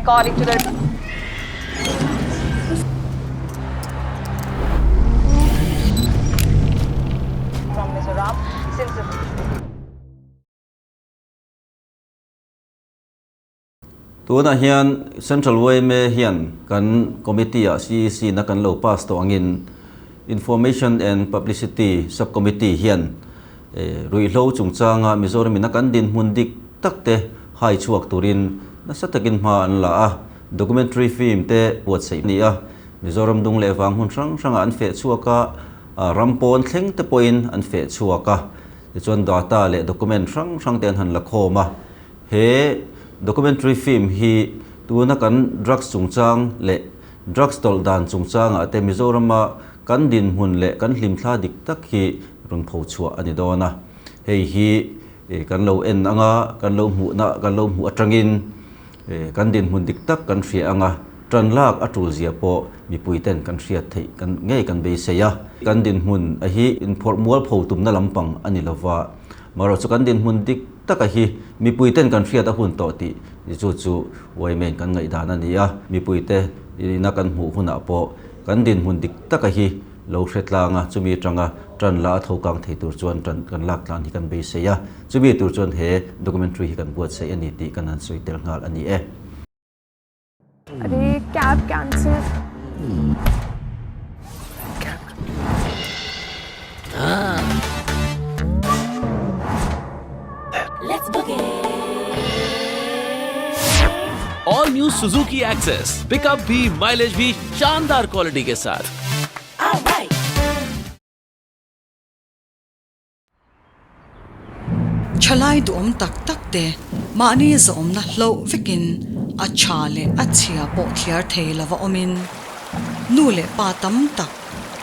according to the from Mizoram since the Tunah hian Central yma hian kan Committee-ah CEC na kan lo pass tawh angin Information and Publicity Sub-Committee hian ruihhlo chungchanga Mizoram ina kan dinhmun dik tak te hai chhuak turin nasa takin hma an la a, documentary film te buatsaih a ni a, Mizoram dung leh vang hmun hrang hrangah an feh chhuak a, ram pawn thleng te pawhin an feh chhuak a, tichuan data leh document hrang hrang te an han la khawm a. He documentary film hi tuna kan drugs chungchang leh drugs tawlh dan chungchangah te Mizorama kan dinhmun leh kan hlimthla dik tak hi rawn pho chhuah a ni dawn a. Hei hi kan lo en anga kan lo hmuhna kan lo hmuh atangin kan dinhmun dik tak kan hria anga tan lak a tul zia pawh mipui ten kan hriat theih kan ngei kan beisei a. Kan dinhmun a hi inphawrh mualpho tumna lampang a ni lova. Marawh chu kan dinhmun dik taka hi mipuiten kan hriat a hun tawh tih chu chu Wayman kan ngaihdan a ni a, mipuite ina kan hmuh hunah pawh kan dinhmun dik taka hi lo hre tlang a, chumi atanga tan la a tho kang thei tur chuan tan kan lak tlan hi kan beisei a, chumi tur chuan he documentary hi kan buatsaih a ni tih kan han sawi tel nghal a ni e. Arey cab cancel. All new Suzuki Access pickup भी mileage भी शानदार quality के साथ Thalai duhawm tak tak te mahni zawmna hloh vekin a tha leh a chhia pawh thliar thei lova awmin nu leh pa tam tak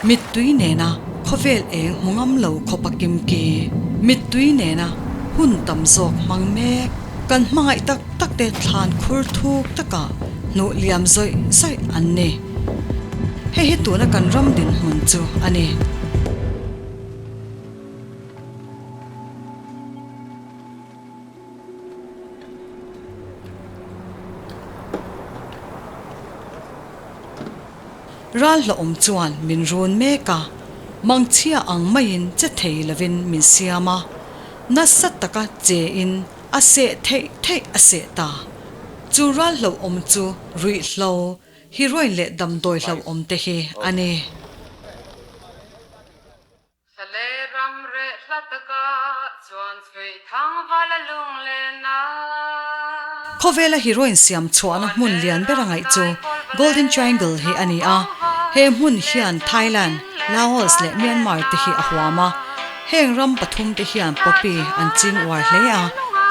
mittui nena khawvel eng hmu ngam lo khawpa kimki mittui nena hun tam zawk hmang mek kan hmangaih tak tak te thlan khur thuk takah hnuh liam zawih zawih an ni. Hei hi tuna kan ram dinhmun chu a ni. Ral hlawhawm chuan min run mek a, mangchhia ang maiin che thei lovin min siam a, nasa taka che in a seh theih theih a seh ta. Chu ral hlauhawm chu ruihhlo, heroin leh damdawi hlauhawm te hi a ni. Khawvela heroin siam chhuahna hmun lian ber a ngaih chu Golden Triangle hi a ni a, he hmun hian Thailand, Laos leh Myanmar te hi a huam a. Heng ram pathum te hian poppy an ching uar hle a,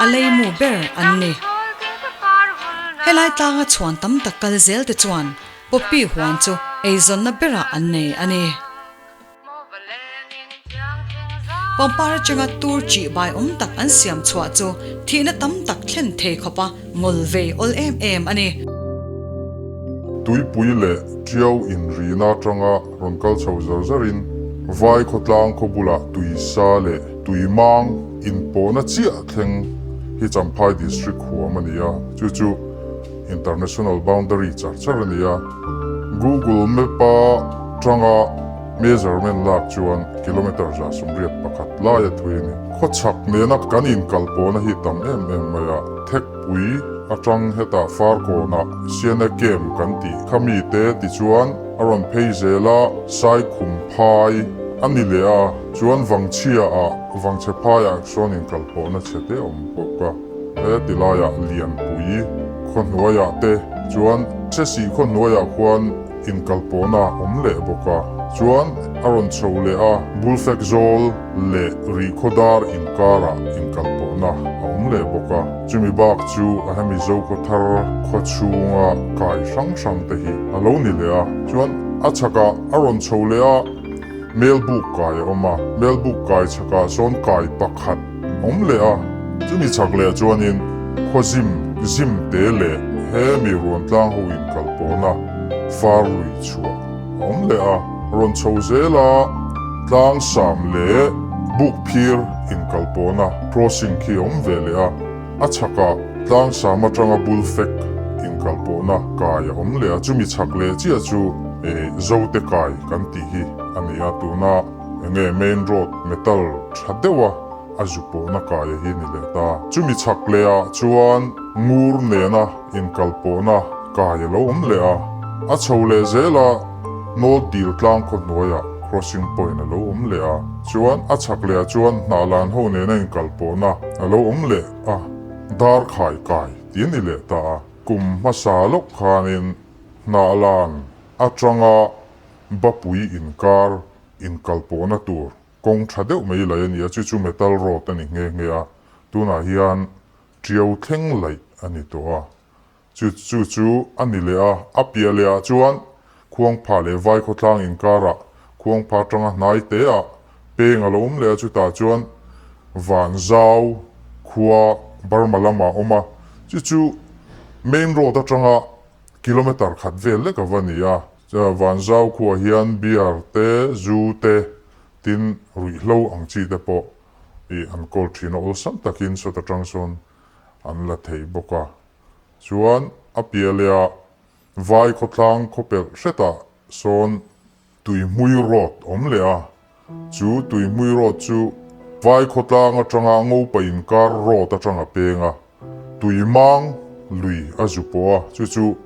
a leimu ber an ni. Helai tlanga chhuan tam tak kal zel te chuan poppy huan chu eizawnna berah an nei a ni. Pangpar atanga tur chih bai awm tak an siam chhuah chu thihna tam tak thlen thei khawpa ngawl vei awl em em a ni. Tuipui leh Tiau inrihna atanga rawn kal chho zar zarin Vai khawtlang khaw bulah tuisa leh tuimang inpawhna chiah thleng hi Champhai District huam a ni a, chu chu International Boundary char char a ni a. Google Map-a tanga measurement lak chuan kilometre 181 lai a thui a ni. Khawchhak nena kan inkalpawhna hi tam em em mai a, Thekpui atang hetah Farkawnah Siana Camp kan tih kha mite tichuan a rawn phei zel a, Saikhum phai a ni leh a, chuan Vangchhia ah Vangchhe phaiah sawn inkalpawhna chhe te a awm bawk a, he ti laiah Lianpui khawhnuaiah te chuan Sesih khawhnuaiah khuan Inkalpawhna a awm leh bawk a, chuan a rawn chho leh a, Bulfek zawl leh Rihkhawdar inkarah inkalpawhna a awm leh bawk a, chumi bak chu a hemi Zokhawthar khaw chhunga kai hrang hrang te hi a lo ni leh a, chuan a chhakah a rawn chho leh a, Melbuk kai a awm a, Melbuk kai chhakah sawn kai pakhat a awm leh a, chumi chhak leh chuanin khaw zim zim te leh hemi ruantlang ho inkalpawhna far lui chhuah a awm leh a, rawn chho zel a, tlang sam leh buk phir inkalpawhna crossing khi a awm ve leh a, a chhakah tlang sam atanga bul fek inkalpawhna kai a awm leh a, chumi chhak leh chiah chu Zote kai kan tih hi a ni a, tuna enge main road metal tha deuha a zu pawhna kai a hi ni leh ta. Chumi chhak leh ah chuan ngur nena inkalpawhna kai a lo awm leh a, a chho leh zel a North Dil tlang khaw hnuaiah crossing point a lo awm leh a, chuan a chhak leh ah chuan hnahlan ho nena inkalpawhna a lo awm leh a, dar khai kai tih a ni leh ta a. Kum hmasa lawk khanin hnahlan atanga Bapui inkar inkalpawhna tur kawng tha deuh mai laih a ni a, chu chu metal road a ni nghe nghe a, tunah hian tiau thleng laih a ni tawh a, chu chu chu a ni leh a, a piah leh ah chuan Khuangpha leh Vaikhawtlang inkarah Khuangpha atanga hnai te ah peng a lo awm leh a, chutah chuan Vanzau khua Burma lamah a awm a, chu chu main road atanga kilometer khat vel lek a va ni a. Vanzau khuah hian beer te, zu te, tin ruihhlo ang chi te pawh ih an kawl thin a, awlsam takin sawta tang sawn an la thei bawk a. Chuan a piah leh ah Vai khawtlang khawpelh hretah sawn Tuihmui Road awm leh a, chu Tuihmui Road chu Vai khawtlang atanga Ngopa inkar road atanga peng a, Tuimang lui a zu pawh a, chu chu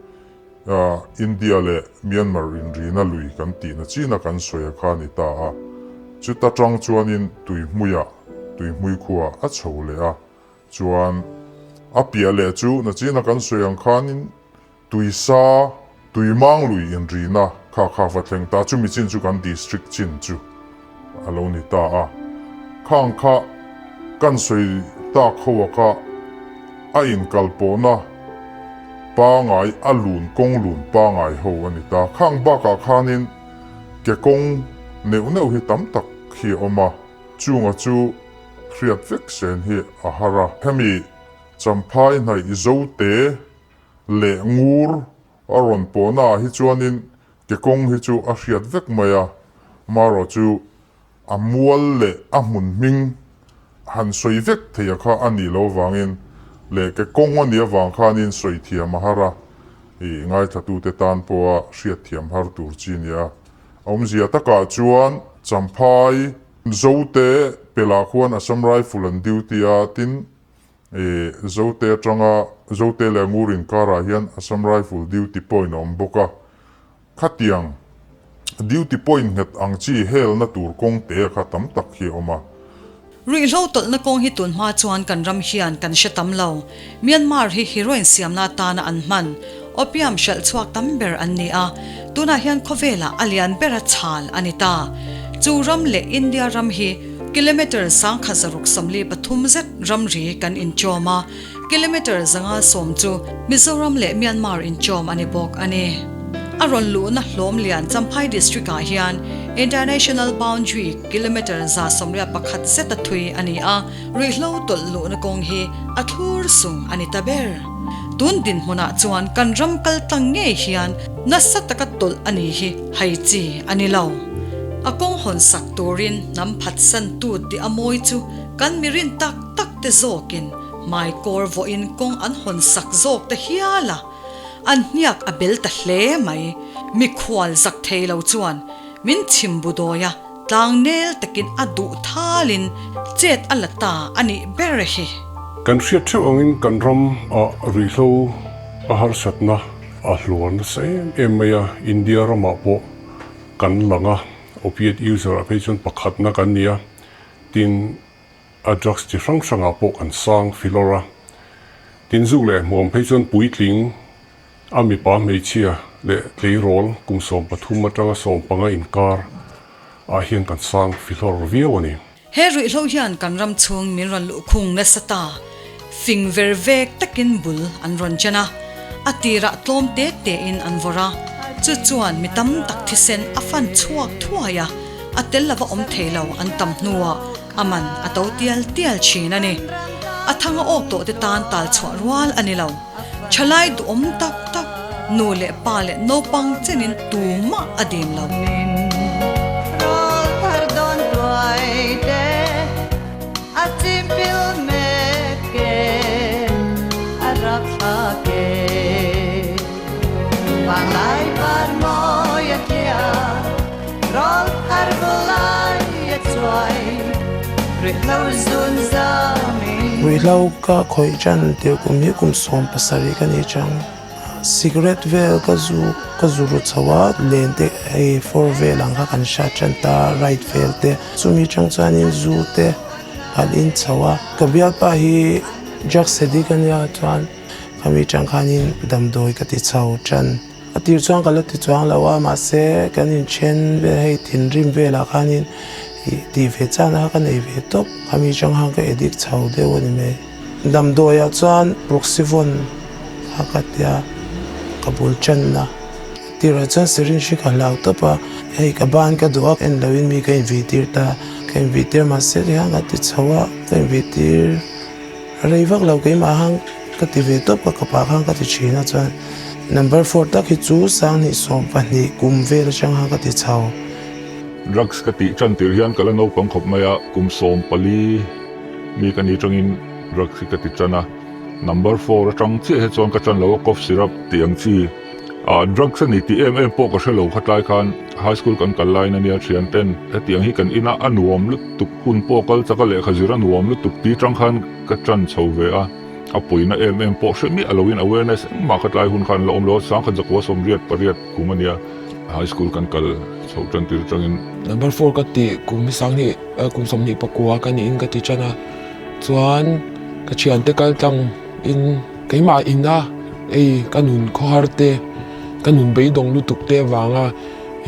India leh Myanmar inrina lui kan tihna china kan sawi a kha a ni ta a, chuta tang chuanin Tuihmuiah Tuihmui khuaah a chho leh a, chuan a piah leh chu nachina kan sawi ang khanin Tuisa, Tuimang lui inrina kha kha va thleng ta, chumi chin chu kan district chin chu a lo ni ta a. Khang kha kan sawi tak ho a kha a inkalpawhna pangai a lun kawng lun pangai ho a ni ta. Khang bakah khanin ke kawng neuh neuh hi tam tak hi a awm a, chunga chu hriat vek sen hi a har a. Hemi Champhai hnaih Zote leh ngur a rawn pawhna ah hi chuanin ke kawng hi chu a hriat vek mai a, marawh chu a mual leh a hmun hming han sawi vek thei a kha a nih loh avangin leh ke kawng a nih avang khanin sawi thiam a har a, ih ngaithlatute tan pawha hriat thiam har tur chi a ni a. A awmzia takah chuan Champhai Zote pelah khuan Assam Rifle an duty a, tin I Zote atanga Zote leh Ngur inkarah hian Assam Rifle duty point a awm bawk a. Khatiang duty point nghet ang chi helna tur kawng te kha tam tak hi a awm a. Ruihhlo tawlhna kawng hi tun hma chuan kan ram hian kan hre tam lo. Myanmar hi heroin siamna atana an hman opium hralh chhuak tam ber an ni a, tunah hian khawvelah a lian bera chhal a ni ta. Chu ram leh India ram hi kilometre 1673 zet ramri kan inchawm a, kilometre 510 chu Mizoram leh Myanmar inchawm a ni bawk a ni. A rawn luhna hlawm lian Champhai District-ah hian International Boundary kilometre 181 zeta thui a ni a, ruihhlo tawlh luhna kawng hi a thlur sung a ni ta ber. Tun dinhmunah chuan kan ram kal tlang ngei hian nasa taka tawlh a ni hi hai chi a ni lo. A kawng hawn sak turin hnam phatsantu tih a mawi chu kan mirin tak tak te zawkin hmaikawr vawiin kawng an hawn sak zawk ta hial a, an hniak a bel ta hle mai. Mikhual zak thei lo chuan min chhim bu dawi a, tlangnel takin a duh thalin chet a la ta a nih ber hi. Kan hriat theuh angin kan ram ah ruihhlo a harsatna a hluar nasa em em mai a, India ramah pawh kan lang a, opiate user ah phei chuan pakhatna kan ni a, tin a drugs chi hrang hrangah pawh kan sang filawr a, tin zuk leh hmuam phei chuan puitling a mipa hmeichhia leh tleirawl kum 13 atanga 15 inkar ah hian kan sang filawr viau a ni. He ruihhlo hian kan ram chhung min rawn luhkhung nasa ta. Fing ver vek takin bul an rawn chen a, a tirah tlawm te tein an vawrh a, chu chuan mi tam tak thisen a fan chhuak thuai a, a tel lova awm thei lo an tam hnuah a man a to tial tial thin a ni. A thang a awk tawh te tan tal chhuah rual a ni lo. Thalai duhawm tak tak, nu leh pa leh naupang chenin tumah a dim lo. Ruihhlo ka khawih tan tir kum hi kum 70 ka ni chang. Cigarette vel ka zu ka zu ru chho a, len te hei fawr vel ang kha kan hriat tan ta, right vel te. Chumi chang chuanin zu te kan in chho a. Ka bialpa hi drugs addict a nia chuan khami tang khanin damdawi ka ti chho tan. A tir chuan ka la ti chuang lo a, mahse kan inthen vel hei thinrim velah khanin ih tih ve chakna kha ka nei ve tawp. Khami chang khan ka addict chho deuh a ni mai. Damdawiah chuan Proxyvon kha ka tia ka bul channa. A tirah chuan syringe hi ka hlau tawp a, hei ka ban ka duh a, en loin mi ka invihtir ta. Ka invihtir mahse tikhan ka ti chho a, ka invihtir. Rei vak lo keimah khan ka ti ve tawp ka kapa khan ka ti thin a chuan number four tak hi chu sanghnih 12 kum vel atang khan ka ti chho. Drugs ka tih tan tir hian ka la naupang khawp mai a, kum 14 mi ka ni tangin drugs hi ka ti tan a, number four atang chiah hi chuan ka tan lo a cough syrup tih ang chi. Ah drugs a ni tih em em pawh ka hre lo khatlai khan high school kan kal laiin ania thian ten hetiang hi kan ina a nuam lutuk hun pawh kal chak a lehkha zir a nuam lutuk ti tang khan ka tan chho ve a a pawina em em pawh hre miah loin awareness engmah khatlai hun khan la awm lo a sangkhat zakua 88 kum ania high school kan kal chho tan tir tangin. Number four ka tih kum hi sanghnih kum 29 ka niin ka ti tan a chuan ka thiante kal tlang in keimah ina Ei, ka nun khawhar te, ka nun beidawng lutuk te avanga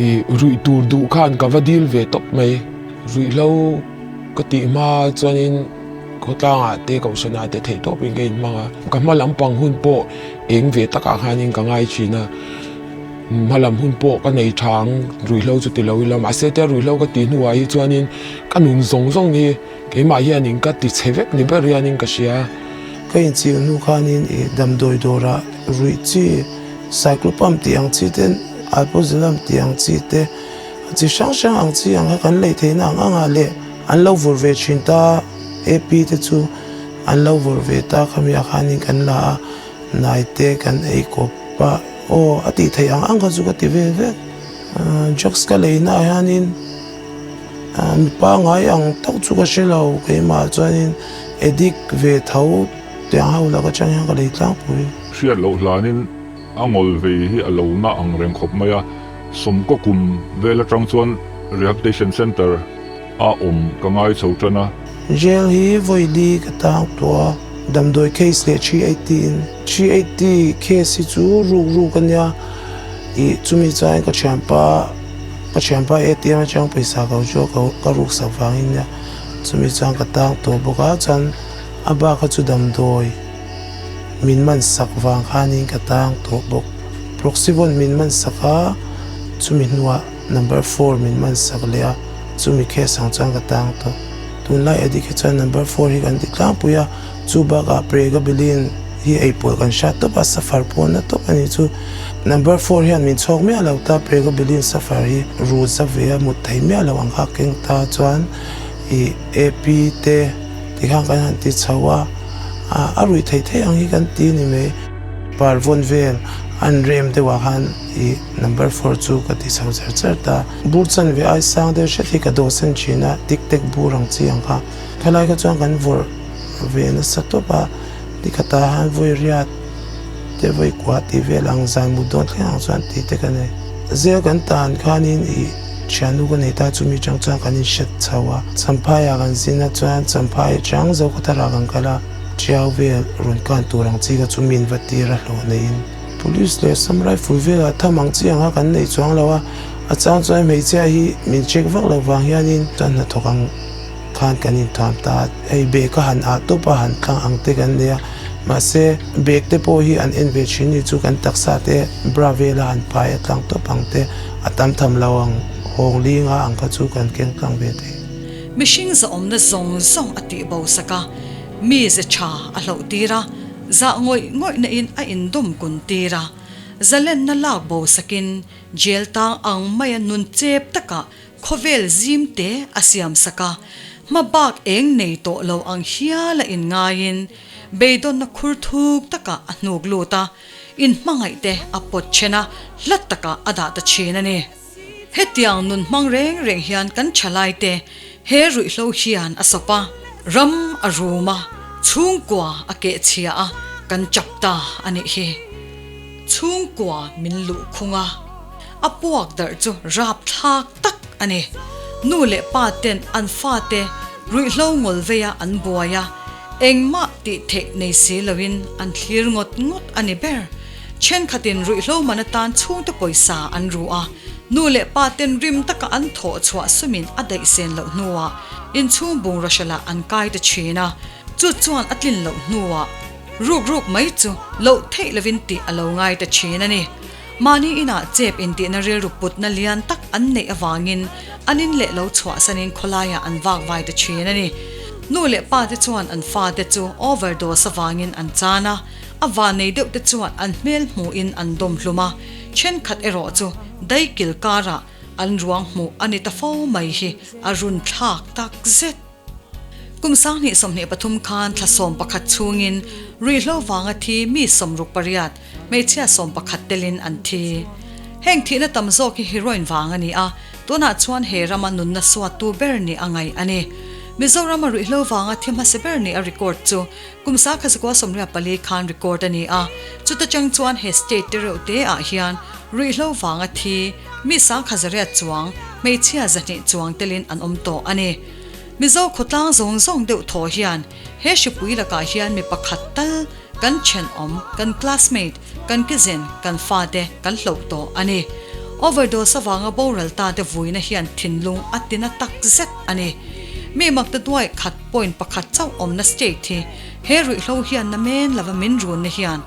i ruih tur duh khan ka va dil ve tawp mai. Ruihhlo ka tih hma chuanin khawtlangah te kohhranah te theih tawpin ka inhmang a. Ka hma lampang hun pawh eng ve takah khanin ka ngai thin a. Hma lam hun pawh ka nei tha ang, ruihhlo chu ti lo ila. Mahse tia ruihhlo ka tih hnuah hi chuanin ka nun zawng zawng hi Keimah hianin ka ti chhe vek ni ber hianin ka hria. Ka inchil hnu khanin i damdawi dawrah ruih chi, cyclopam tih ang chi te, alprazolam tih ang chi te, chi hrang hrang ang chi ang kha kan lei theihna ang angah leh an lo vawrh ve thin ta, AP te chu an lo vawrh ve ta khami ah khanin kan la a, nai te kan ei kawp a, aw a tih theih ang ang kha chu ka ti vel vek. Drugs ka leina ah hianin. Mipa ngai ang tak chu ka hre lo, keimah chuanin addict ve tho tiang ho lak atang hian ka lei tlangpui. Hriat loh hlanin a ngawl vei hi a lo na ang reng khawp mai a, sawmkaw kum vel atang chuan rehabilitation centre a awm ka ngai chho tan a. Jail hi vawi li ka tang tawh a, damdawi case leh 380 in. 380 case hi chu ruk ruk a nia, ih chumi chuan ka thianpa. Ka thianpa ATM atang pawisa ko chu ka ruksak vangin nia chumi chuan ka tang tawh bawk a chuan a bak kha chu damdawi min man sak vang khanin ka tang tawh bawk. Proxyvon min man sak a chumi hnuah number four min man sak leh a chumi case ang chuan ka tang tawh. Tunlai addict hi chuan number four hi kan ti tlangpui a chu bakah pregabilin hi ei pawlh kan hriat tawp a safar pawh na tawp a nih chu. Number four hian min chhawk miah lo ta, Pregabilin safar hi ru za ve a mut thei miah lo ang kha keng ta chuan ih AP te ti khan kan han ti chho a, a ruih theih theih ang hi kan ti ni mai. Parvawn vel an rem deuh ah khan ih number four chu ka ti chho cher cher ta. Bur chanve ai sang deuh hret hi ka dawhsan thin a, tic tac bur ang chi ang kha. Khalai kha chuan kan vawrh ve nasa tawp a, tikhatah han vawi riat. Te vawi kua tih vel ang zan mut dawn thleng ang chuan tih te ka nei. Zel kan tan khanin ih thiannu ka nei ta chumi chang chuan kan inhret chho a. Champhaiah kan zin a chuan Champhai atang Zokhawthar ah kan kal a, Tiau vel rawn kan tur ang chi kha chu min va tir a hlawh neiin. Police leh Assam Rifle velah tham ang chi anga kan nei chuang lo a, a chang chuan hmeichhia hi min check vak lo vang hianin chuan hnathawk ang. Khan kan inthuam ta a, hei bag a han ah tawp a han tlang ang te kan nei a, mahse bag te pawh hi an en ve thin ni chu kan taksa te bra vel a han pai a tlang tawp ang te a tam tham lo ang hawng linga ang kha chu kan keng tlang ve thei. Mihring zahawmna zawng zawng a tih bo sak a, mi ze tha a hloh tir a, zah ngawih ngawih na in a indawm kun tir a, zalenna lak bo sakin jail tang ang maia nun chep takah Khawvel zim te a siam sak a, hma bak eng nei tawh lo ang hial a inngaiin beidawnna khur thuk takah a hnuk lut a, inhmangaih te a pawt then a, hla takah a dah ta thin a ni. Hetiang nun hmang reng reng hian kan thalai te He ruihhlo hian a sawp a, ram a rum a, chhungkua a kehchhia a, kan chap ta a nih hi. Chhungkua min luh khung a, a puak darh chu rapthlak tak a ni. Nu leh pa ten an fate ruihhlo ngawl veia an buai a, engmah tih theih nei si loin an thlir ngawt ngawt a ni ber. Thenkhatin ruihhlo man atan chhungte pawisa an ru a, nu leh pa ten rim taka an thawh chhuah sumin a daih sen loh hnuah inchhung bungraw hralah an kai ta thin a, chu chuan a tlin loh hnuah ruk ruk mai chu loh theih lovin tih a lo ngai ta thin a ni. Mahni inah chep intihna rilru putna lian tak an neih avangin an in leh lo chhuahsanin khawlaiah an vak vai ta thin a ni. Nu leh pa te chuan an fate chu overdose avangin an chan a, A vanei deuh te chuan an hmel hmuhin an dawm hlum a, thenkhat erawh chu daikil karah an ruang hmuh a ni ta fo mai hi a run thlak tak zet. Kum 2023 khan thla 11 chhungin ruihhlo vanga thi mi 68, hmeichhia 11 telin an thi. Heng thihna tam zawk hi heroin vang a ni a, Tunah chuan he rama nunna suattu ber nih a ngaih a ni. Mizorama ruihhlo vanga thi hmasa ber nih a record chu kum 1984 khan record a ni a, chuta chang chuan he state te reuh te ah hian ruihhlo vanga thi mi 10,100 chuang, hmeichhia 200 chuang telin an awm tawh a ni. Mizo khawtlang zawng zawng deuh thaw hian he hripui lakah hian mi pakhat tal kan thenawm, kan classmate, kan kizen, kan fate kan hloh tawh a ni. Overdose avanga boral ta te vuina hian thinlung a tina tak zet a ni. Mi makta duai khat point pakhat chauh awmna state hi he ruihhlo hian na men lova min runna hian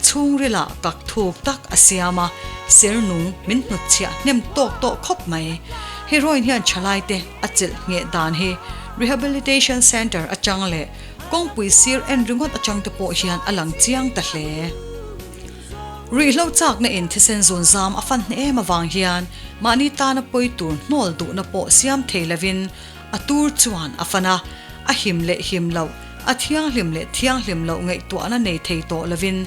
chhungrilah kak thuk tak a siam a, ser nung min hnutchhiah hnem tawk tawh khawp mai. Heroin hian thalaite a chelh ngheh dan hi Rehabilitation Centre atang leh Kawngpui sir en ringawt atang te pawh hian a lang chiang ta hle. Ruihhlo chakna in thisen zun zam a fan hne em avang hian mahni tana pawi tur hnawl duhna pawh siam thei lovin a tur chuan a fan a, a him leh him loh, a thianghlim leh thianghlim loh ngaihtuahna nei thei tawh lovin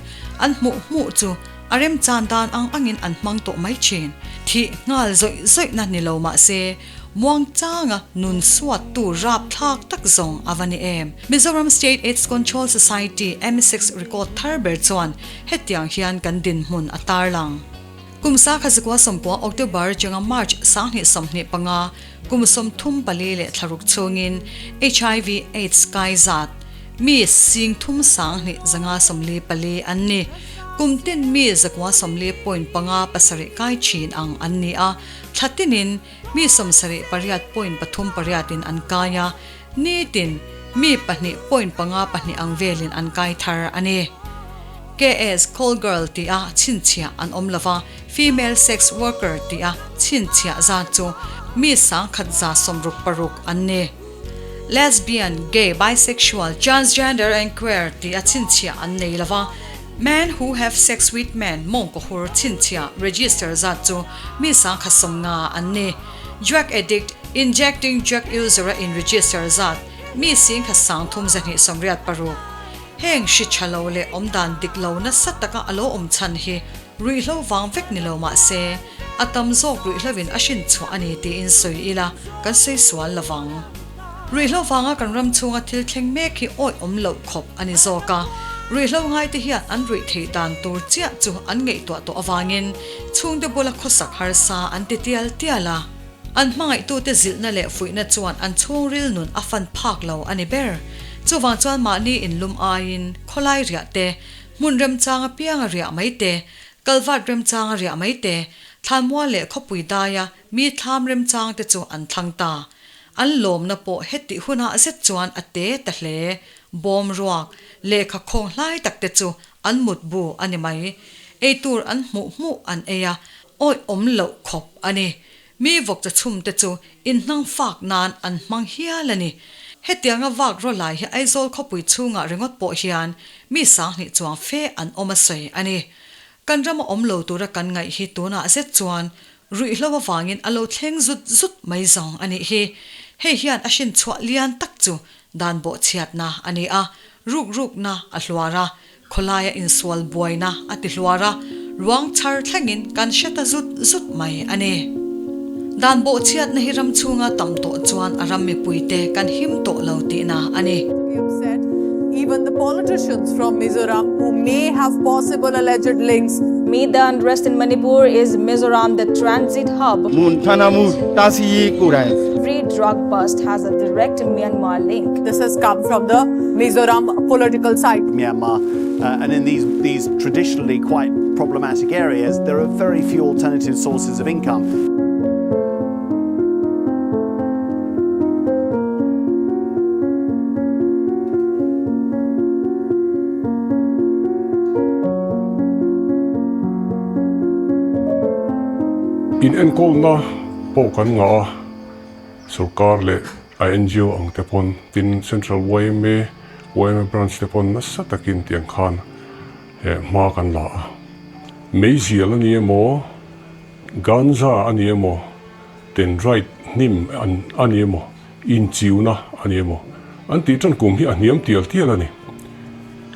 an hmuh hmuh chu a remchan dan ang angin an hmang tawh mai thin. Thih nghal zawih zawihna ni lo mah se Muangchanga nun suattu rapthlak tak zawng a va ni em? Mizoram State Aids Control Society, MSICS, record thar ber chuan hetiang hian kan dinhmun a tarlang. Kum 1990 October atanga March 2025, kum 34 leh thlaruk chhungin hiv Aids kai zat mi sing thum sang hnih zanga 44 an ni. Kum tin mi zakua 40.5 pasarih kai thin ang an ni a, thla tinin Mi 78 point pathum pariatin an kai a, nitin mi pahnih point panga pahnih ang velin an kai thar a ni. KS, Call girl tia chhinchhiah an awm lova, female sex worker tia chhinchhiah zat chu mi 1166 an ni. Lesbian, gay, bisexual, transgender and queer tia chhinchhiah an nei lova, Men who have sex with men mawngkaw hur chhinchhiah register zat chu mi 1050 an ni. Drug addict, injecting drug user a in register zat mi 1386. Heng hri tha lo leh awmdan dik lo nasa taka a lo awm chhan hi ruihhlo vang vek ni lo mah se, a tam zawk ruihhlo in a hrin chhuah a ni tiin sawi ila kan sawi sual lovang. Ruihhlo vanga kan ram chhunga thil thleng mek hi awih awm loh khawp a ni zawk a, ruihhlo ngaite hian an ruih theih dan tur chiah chu an ngaihtuah tawh avangin chhungte bula khawsak harsa an ti tial tial a. An hmangaihtute zilhna leh fuihna chuan an chhungril nun a fan phak lo a ni ber. Chuvang chuan mahni inlum aiin khawlai riah te, hmun remchang apianga riah mai te, kalvat remchanga riah mai te, thlanmual leh khawpui daia mi thlam remchang te chu an thlang ta. An lawmna pawh hetih hunah zet chuan a te ta hle. Bawm ruak, lehkha khawng hlai tak te chu an mut bu a ni mai. Ei tur an hmuh hmuh an ei a, awih awm loh khawp a ni. Mi vawk cha chhum te chu inhnang fak nan an hmang hial a ni. Hetianga vak raw lai hi Aizawl khawpui chhungah ringawt pawh hian mi 2000 chuang fe an awm a sawi a ni. Kan rama awm lo tura kan ngaih hi tunah zet chuan Ruihhlo avangin a lo thleng zut zut mai zawng a nih hi. Hei hian a hrin chhuah lian tak chu dan bawhchhiatna a ni a, ruk rukna a hluar a, khawlaia insual buaina a ti hluar a, ruang chhar thlengin kan hre ta zut zut mai a ni. Dan bawhchhiatna hi ram chhunga tam tawh chuan a ram mipuite kan him tawh lo tihna a ni. Even the politicians from Mizoram who may have possible alleged links. Meet the unrest in Manipur is Mizoram the transit hub. Every drug bust has a direct Myanmar link. This has come from the Mizoram political side. Myanmar uh, and in these, these traditionally quite problematic areas, there are very few alternative sources of income. In enkawlna pawh kan ngah a, sorkar leh a NGO ang te pawn tin Central yma, yma branch te pawn nasa takin tiang khan hma kan la a. Meizial a ni emaw, ganja a ni emaw, dendrite hnim a ni emaw, inchiuna a ni emaw, an tih tan kum hi a hniam tial tial a ni.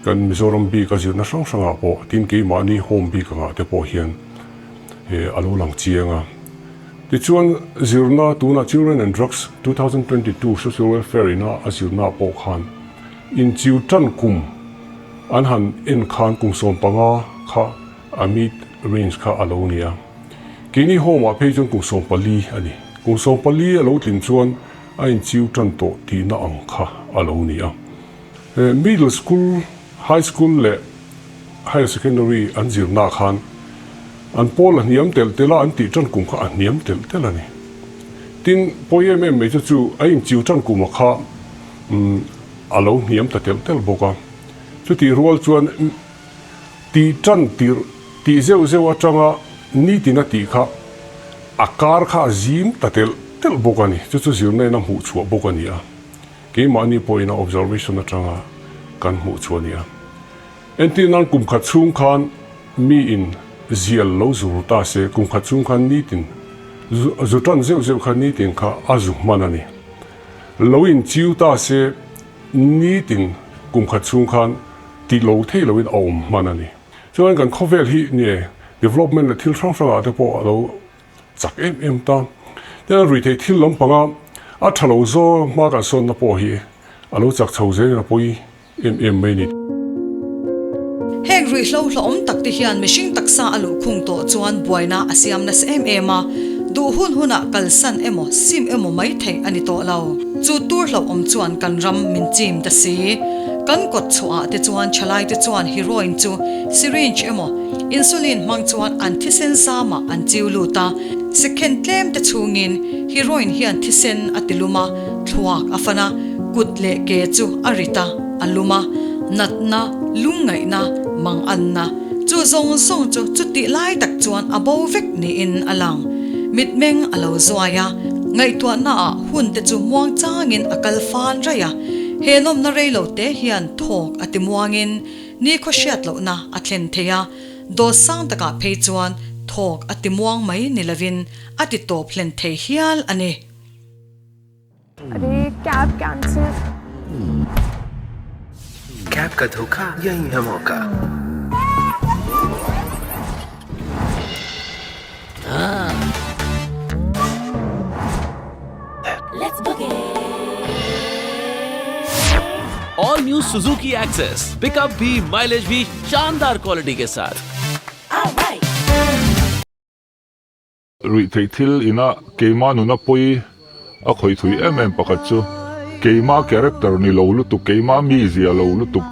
Kan Mizoram bik a zirna hrang hrangah pawh tin keimahni home bik angah te pawh hian a lo lang chiang a. Tichuan zirna tunah Children and Drugs 2022 Social Welfare ina a zirna pawh khan inchiu tan kum An han en khan kum 15 kha a mid range kha a lo ni a. Keini home ah phei chuan kum 14 a ni. Kum 14 a lo tlin chuan a inchiu tan tawh tihna ang kha a lo ni a. Middle school, high school leh higher secondary an zirna khan an pawl a hniam telh telh a, an tih tan kum kha a hniam telh telh a ni. Tin, pawi em em mai chu chu a inchiu tan kuma kha a lo hniam ta telh telh bawk a. Chutih rual chuan tih tan tirh tih zeuh zeuh atanga nitin a tih kha a kar kha a zim ta telh telh bawk a ni. Chu chu zirna in a hmuh chhuah bawk a ni a. Keimahni pawhin a observation atanga kan hmuh chhuah a ni a. Entir nan kum khat chhung khan mi in zial lo zu ta se, kum khat chhung khan nitin zu tan zeuh zeuh kha nitin kha a zu hman a ni. Lo in chiu ta se Nitin kum khat chhung khan ti lo thei loin a awm hman a ni. Chuan kan khawvel hi nge development leh thil hrang hrangah te pawh a lo chak em em ta. Tin ruihtheih thil lampanga a tha lo zawng hma kan sawnna pawh hi a lo chak chho zelin a pawi em em mai a ni. Heng ruihhlo hlawhawm tak te hian mihring taksa a luhkhung tawh chuan buaina a siam nasa em em a, duh hun hunah kalsan emaw sim emaw mai theih a ni tawh lo. Chu tur hlauhawm chuan kan ram min chim ta si. Kan kawt chhuahah te chuan thalai te chuan heroin chu syringe emaw insulin hmang chuan an thisen zamah an chiu lut a, second tlem te chhungin heroin hian thisen a ti lum a, thluak a fan a, kut leh ke chu a rit a, a lum a, natna, lungngaihna, manganna, chu zawng zawng chu chutih lai tak chuan a bo vek niin a lang. Mitmeng a lo zuai a, ngaihtuahnaah hun te chu muang changin a kal fan raih a, he nawmna rei lo te hian thawk a ti muangin nikhaw hriat lohna a thlen thei a, dawt sang takah phei chuan thawk a ti muang mai ni lovin a ti tawp hlen thei hial a ni. Arey cab cancel. Cab का धोखा यही है मौका All new Suzuki Access pickup भी mileage भी शानदार quality के साथ Ruih theih thil ina keima nuna pawi a khawih thui em em pakhat chu keima character ni lo lutuk, keima mizia lo lutuk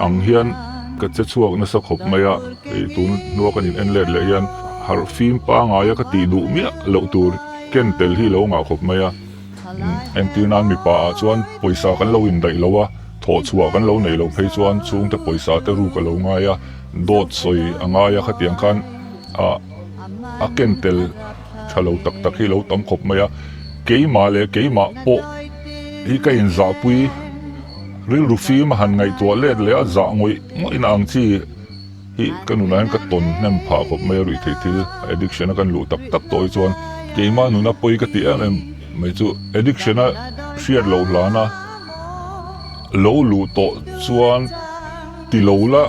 ang hian ka che chhuak nasa khawp mai a, hei tun hnua kan in en let leh hian harh fim pangaia ka tih duh miah loh tur ken tel hi lo ngah khawp mai a, entir nan mipa ah chuan pawisa kan lo indaih lo a, thawh chhuah kan lo neih loh phei chuan chhungte pawisa te ruk a lo ngai a, dawt sawi a ngai a khatiang khan ah. A ken tel tha lo tak tak hi lo tam khawp mai a, keimah leh keimah pawh hi ka inzahpui rilru fim a han ngaihtuah let leh a zah ngawih ngawih na ang chi hi ka nunah hian ka tawn hnem phah khawp mai a ruih theih thil addiction a kan luh tak tak tawh hi chuan keimah nuna pawi ka ti em em mai chu addiction a hriat loh hlana lo luh tawh chuan ti lo la.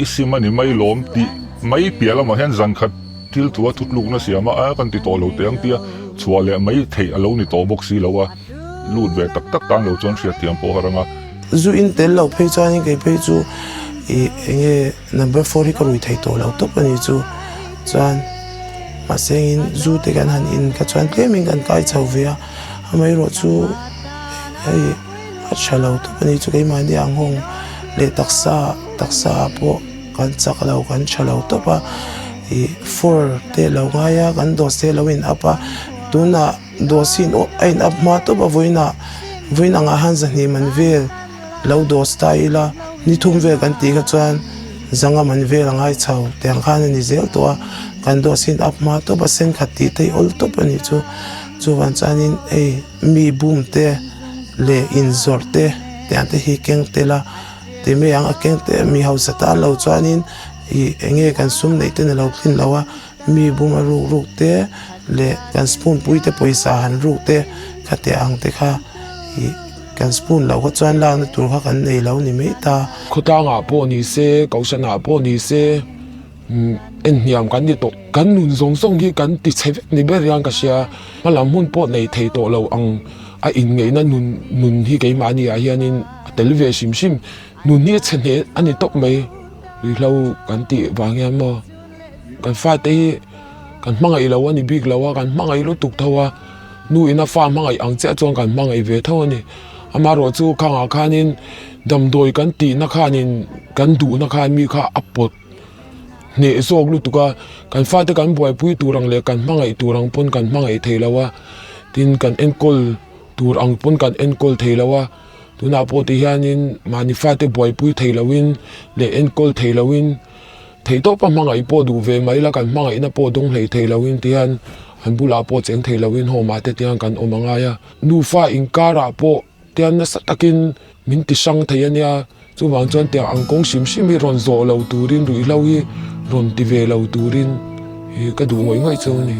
I sim a ni mai lawm tih mai piah lamah hian zan khat thil thu a thutlukna siam a, a kan ti tawh lo teh ang tia Chhuah leh mai theih a lo ni tawh bawk si lo a, lut ve tak tak tan lo chuan hriatthiam pawh a rang a. Zu in tel lo phei chuanin kei phei chu ih enge number four hi ka rui thei tawh lo tawp a ni chu. Chuan mahse engin zu te kan han in kha chuan tlemin kan kai chho ve a, amaherawh chu hei a tha lo tawp a ni chu keimahni ang nghawng leh taksa taksa ah pawh kan chak lo kan tha lo tawp a ih four te lo ngai a kan dose te lo in up a tunah dose hi a in up hma tawp a vawiinah vawiin angah hian zahnih man vel lo dose ta ila ni thum vel kan tih kha chuan zanga man vel a ngai chho tiang khan a ni zel tawh a kan dose hi in up hma tawp a sen khat tih te hi awl tawp a nih chu chuvang chuanin hei mi bum te leh inzawrh te tiang te hi keng tel a. Ti mai ang a keng teh mi hausa tan lo chuanin ih eng nge kan sum neih ten a lo tlin lo a, mi bum a ruk ruk te leh kan spoon pui te pawisa han ruk te kha teh ang te kha ih kan spoon loh kha chuan lakna tur kha kan nei lo ni mai ta. Khawtlangah pawh ni se, Kohhranah pawh ni se en hniam kan ni tawh. Kan nun zawng zawng hi kan ti chhe vek ni ber hian ka hria. Hmalam hun pawh nei thei tawh lo ang a inngeihna nun nun hi keimahni ah hianin a tel ve hrim hrim. Nun hi a chhe hneh a ni tawp mai. Ruihhlo kan tih vang hian maw kan fate hi kan hmangaih lo a ni bik lo a, kan hmangaih lutuk tho a. Nu ina fa hmangaih ang chiah chuan kan hmangaih ve tho a ni. Amaherawhchu chu khangah khanin damdawi kan tihna khanin kan duhna khan mi kha a pawt hneh zawk lutuk a, kan fate kan buaipui tur ang leh kan hmangaih tur ang pawn kan hmangaih thei lo a, tin kan enkawl tur ang pawn kan enkawl thei lo a, tunah pawh ti hianin mahni fate buaipui thei loin leh enkawl thei loin theihtawpa hmangaih pawh duh ve mai la kan hmangaihna pawh dawng hlei thei loin ti hian an bulah pawh cheng thei loin home ah te tiang kan awm a ngai a, nufa inkarah pawh tian nasa takin min ti hrang thei a nia. Chuvang chuan tiang ang kawng hrim hrim hi rawn zawh lo turin ruihhlo hi rawn ti ve lo turin hi ka duh ngawih ngawih chu a ni.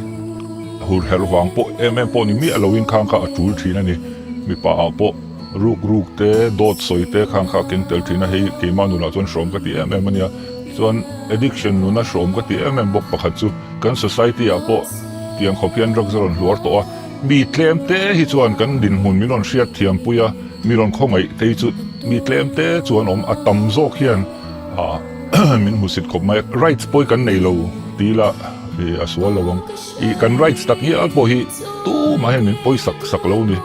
Hur herh vang pawh em em pawh ni miah loin khang kha a tul thin a ni. Mipa ah pawh ruk ruk te, dawt sawi te khang kha a keng tel thin a, hei keimah nunah chuan hrawm ka ti em em a nia. Chuan addiction nuna hrawm ka ti em em bawk pakhat chu kan society ah pawh tiang khawp hian drugs a rawn hluar tawh a, mi tlem te hi chuan kan dinhmun min rawn hriat thiam pui a, Mi rawn khawngaih te hi chu mi tlem te chuan awm a tam zawk hian min hmusit khawp mai a. Rights pawh hi kan nei lo ti ila a sual lo ang. Ih kan rights tak ngial pawh hi tumah hian min pawi sak sak lo ni.